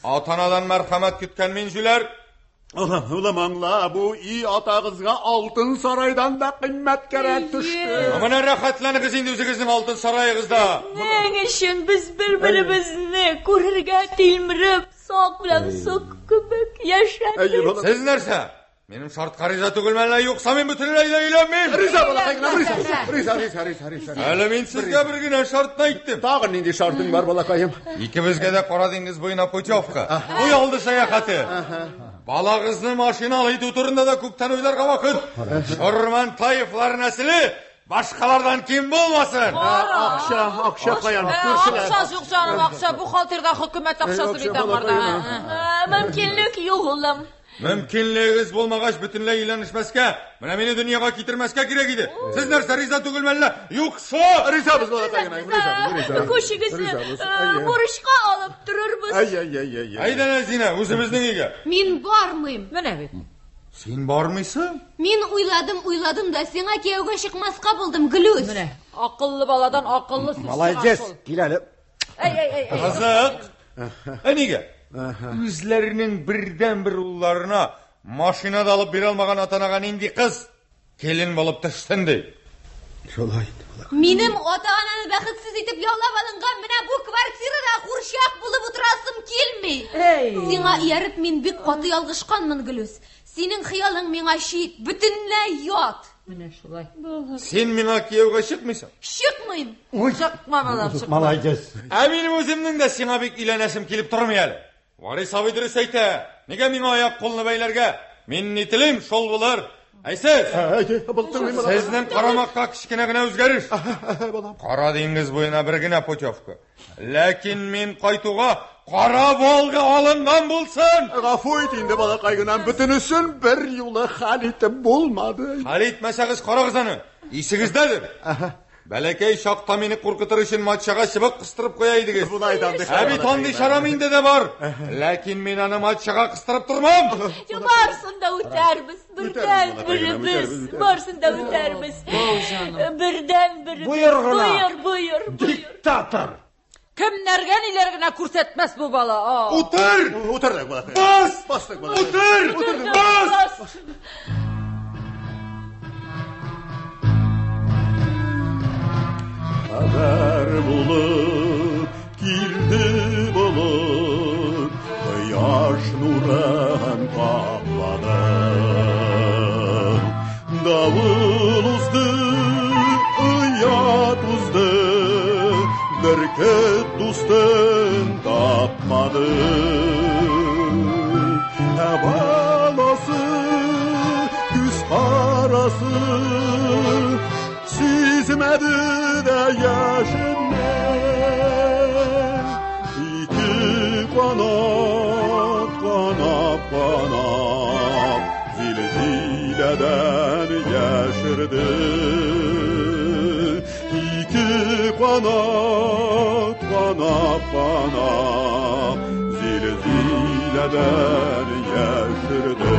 Ата-анадан мәрхәмәт көткән мин җүләр. Улым, улым, аңла, бу өй атагызга алтын сарайдан да кыйммәткәрәк төште. Менә рәхәтләнегез инде үзегезнең алтын сараегызда. Нең өчен без бер-беребезне күрергә тилмереп, сак белән сок кебек яшәдек. Сез нәрсә? Минем шартка риза түгелме әллә? Юкса мин бөтенләй дә өйләнмим. Риза, балакай, риза, риза, риза, риза, риза. Әле мин сезгә бер генә шартны әйттем. Тагын нинди шартың бар, балакаем? Икебезгә дә Кара диңгез буена путевка. Туй алды сәяхәте. Балагызны машиналы итү турында да күптән уйларга вакыт. Шормантаевлар нәселе башкалардан ким булмасын. Акча, акча каян? Күршеләр. Акча юк, җаным, акча. Бухгалтерда хөкүмәт акчасы бит аңарда. Мөмкинлек юк, улым. Мөмкинлегегез булмагач, бөтенләй өйләнешмәскә, менә мине дөньяга китермәскә кирәк иде. Сез нәрсә, риза түгелме әллә? Юкса! Ризабыз, балакай, ризабыз, ризабыз. Күшегезне бурычка алып торырбыз. Әй, әй, әй, әй. Әйдә, Нәзинә, үзебезнең өйгә. Мин бармыйм. Менә бит. Син бармыйсың? Мин уйладым, уйладым да сиңа кияүгә чыкмаска булдым, Глүс. Менә, акыллы баладан акыллы сүз чыга Молодец, шул. кил әле. Әй, әй, әй, әй. Кызык. Ә нигә? Үзләренең бердән-бер улларына машина да алып бирә алмаган ата-анага нинди кыз килен булып төшсен ди. Шулай. Минем ата-ананы бәхетсез итеп яулап алынган менә бу квартирада курчак булып утырасым килми. Сиңа ияреп мин бик каты ялгышканмын, Гөлүс. Синең хыялың миңа чит, бөтенләй ят. Менә шулай. Син миңа кияүгә чыкмыйсың. Чыкмыйм. Чыкма, балам, чыкма. Молодец. Ә минем үземнең дә сиңа бик өйләнәсем килеп тормый әле. Варис абый дөрес әйтә. Нигә миңа аяк кулны бәйләргә? Мин ни телим, шул булыр. Әй сез! Сезнең карамакка кечкенә генә үзгәреш. Кара диңгез буена бер генә путевка. Ләкин мин кайтуга Кара Волга алынган булсын! Гафу ит инде, балакай гынам, бөтенесен бер юлы хәл итеп булмады. Хәл итмәсәгез, карагыз аны. Исегездәдер. Бәләкәй чакта мине куркытыр өчен матчага чыбык кыстырып куя идегез. Болай да андый Ә бит андый чара миндә дә бар. Ләкин мин аны матчага кыстырып тормам. Барсын да үтәрбез, бердән беребез, барсын да үтәрбез. Бердән беребез. Боер гына. Боер, боер, боер. Диктатор. Кемнәргә ниләр генә күрсәтмәс бу бала. А. Утыр! Утырдык, балакай. Бас! Бастык, балакай. Утыр! Бас! Бас! Хәбәр булып килде болыт, кояш нурын каплады. Давыл узды, оят узды, бөркет дустын тапмады. Ә баласы, күз карасы, сизмәде дә яшенне. Ике канат канап канап, зилзиләдән яшерде. Ике канат канап канап, зилзиләдән яшерде.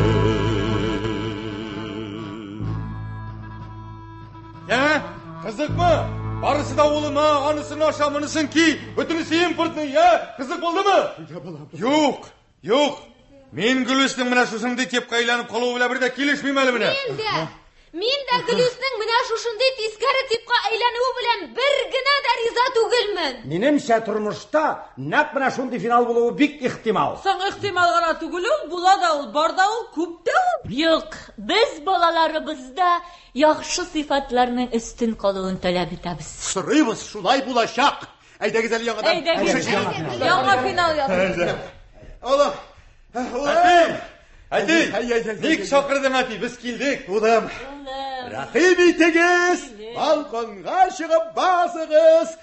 Ә? Кызыкмы? Барысы да улыма, анысын аша, монысын ки, бөтенесе импортный, ә? Кызык булдымы? Юк, юк. Мин Гөлүснең менә шушындый типка әйләнеп калуы белән бер дә килешмим әле менә. Мин дә. Мин дә Гөлүснең менә шушындый тискәре типка әйләнүе белән бер генә дә риза түгелмен. Минемчә, тормышта нәкъ менә шундый финал булуы бик ихтимал. Соң ихтимал гына түгел ул, була да ул, бар да ул, күп тә ул. Юк, без балаларыбызда яхшы сыйфатларның өстен калуын таләп итәбез. Сорыйбыз, шулай булачак. Әйдәгез әле яңадан. Әйдәгез. Яңа финал ясыйбыз. Улым. Улым. Әти, ник чакырдың, әти? Без килдек. Улым. Рәхим итегез, балконга чыгып басыгыз.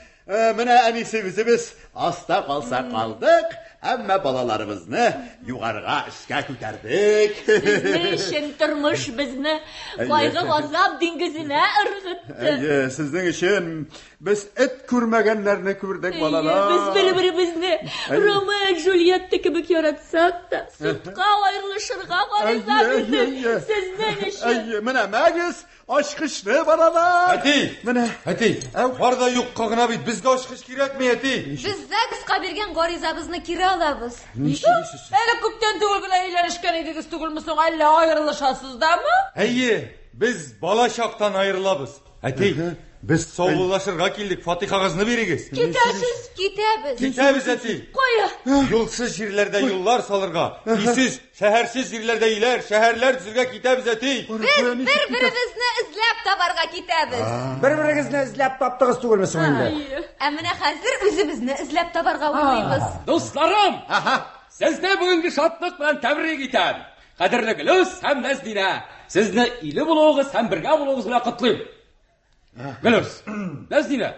Менә әнисе үзебез аста калса калдык, әмма балаларыбызны югарыга өскә күтәрдек. Сезнең өчен тормыш безне кайгы-газап диңгезенә ыргытты. Әйе, сезнең өчен без эт күрмәгәннәрне күрдек, балалар. Без бер-беребезне Ромео Джульетта кебек яратсак та, судка аерылышырга гариза бирдек. Сезнең өчен. Әйе, менә мәгез ачкычны, балалар. Әти! Менә. Әти, бар да юкка гына бит. Безгә ачкыч кирәкми, әти. Без ЗАГСка биргән гаризабызны кире алабыз. Әле күптән түгел генә өйләнешкән идегез түгелме соң, әллә аерылышасыз дамы? Әйе, без бала чактан аерылабыз. Әти, без саубуллашырга килдек, фатихагызны бирегез. Китәсез? Китәбез. Китәбез, әти. Кая? Юлсыз җирләрдә юллар салырга, өйсез, шәһәрсез җирләрдә өйләр, шәһәрләр төзергә китәбез, әти. Без бер-беребезне эзләп табарга китәбез. Бер-берегезне эзләп таптыгыз түгелме соң инде? Ә менә хәзер үзебезне эзләп табарга уйлыйбыз. Дусларым! Сезне бүгенге шатлык белән тәбрик итәм. Кадерле Гөлүс һәм Нәзнинә, сезне иле булуыгыз һәм бергә булуыгыз белән котлыйм. Гөлүс, Нәзнинә.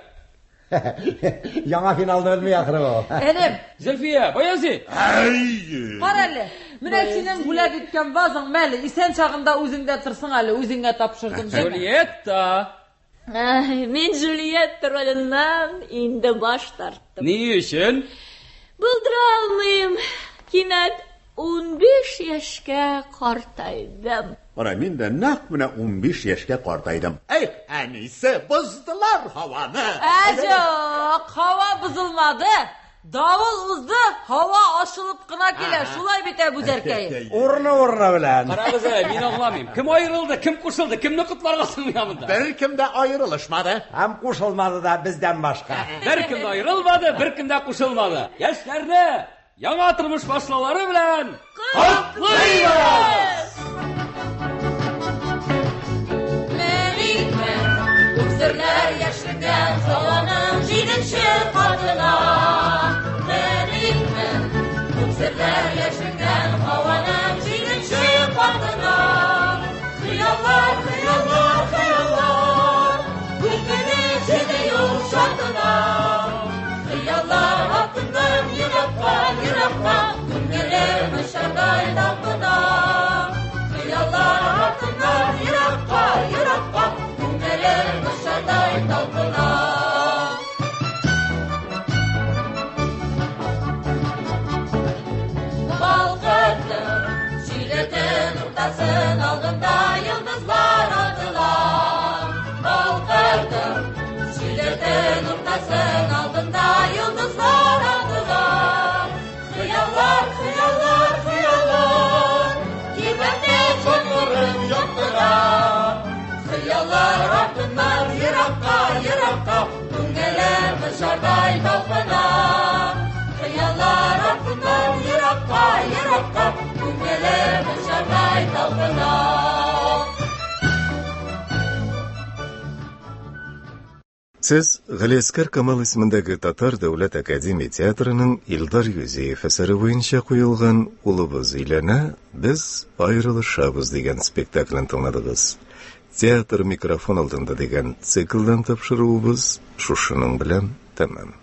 Яңа финалны белми ахры бу. Энем. Зөлфия, Баязи. Кара әле, менә синең бүләк иткән вазаң, мәле, исән чагында үзеңдә торсын әле, үзеңә тапшырдым. Джульетта. Ай, мин Джульетта роленнән инде баш тарттым. Ни өчен? Булдыра алмыйм. Кинәт 15 яшькә картайдым. Кара, мин дә нәкъ менә 15 яшькә картайдым. Эй, әнисе, боздылар һаваны. Ә юк, һава бозылмады. Давыл узды, һава ачылып кына килә. Шулай бит, Әбүзәркәй? Урыны-урыны белән. Карагыз әле, мин аңламыйм. Кем аерылды, кем кушылды, кемне котларга соң миңа монда? Беркем дә аерылышмады. Һәм кушылмады да бездән башка. Беркем дә аерылмады, беркем дә кушылмады. Яшьләрне яңа тормыш башлаулары белән котлыйбыз! Меникме, күп серләр яшенгән һаваның җиденче катына. Меникме, күп серләр яшенгән һаваның җиденче катына. Хыяллар, хыяллар, хыяллар, күккәне җиде юл чатына. Хыяллар артыннан еракка, еракка, күңелем очардай талпына. Хыяллар артыннан еракка, еракка, күңелем очардай талпына. Балкытып, җилетен уртасын алдында йолдызлар атыла. Балкытып, җилетен уртасын алдында йолдызлар атыла. Хыяллар, хыяллар, хыяллар, кибәндә җаннарын яктыра. Хыяллар артыннан еракка, еракка, күңелем очардай талпына. Хыяллар артыннан еракка, еракка, күңелем очардай талпына. Сез Галиәскәр Камал исемендәге Татар дәүләт академия театрының Илдар Юзеев әсәре буенча куелган Улыбыз өйләнә, без аерылышабыз дигән спектаклен тыңладыгыз. Театр микрофон алдында дигән циклдан тапшыруыбыз шушының белән тәмам.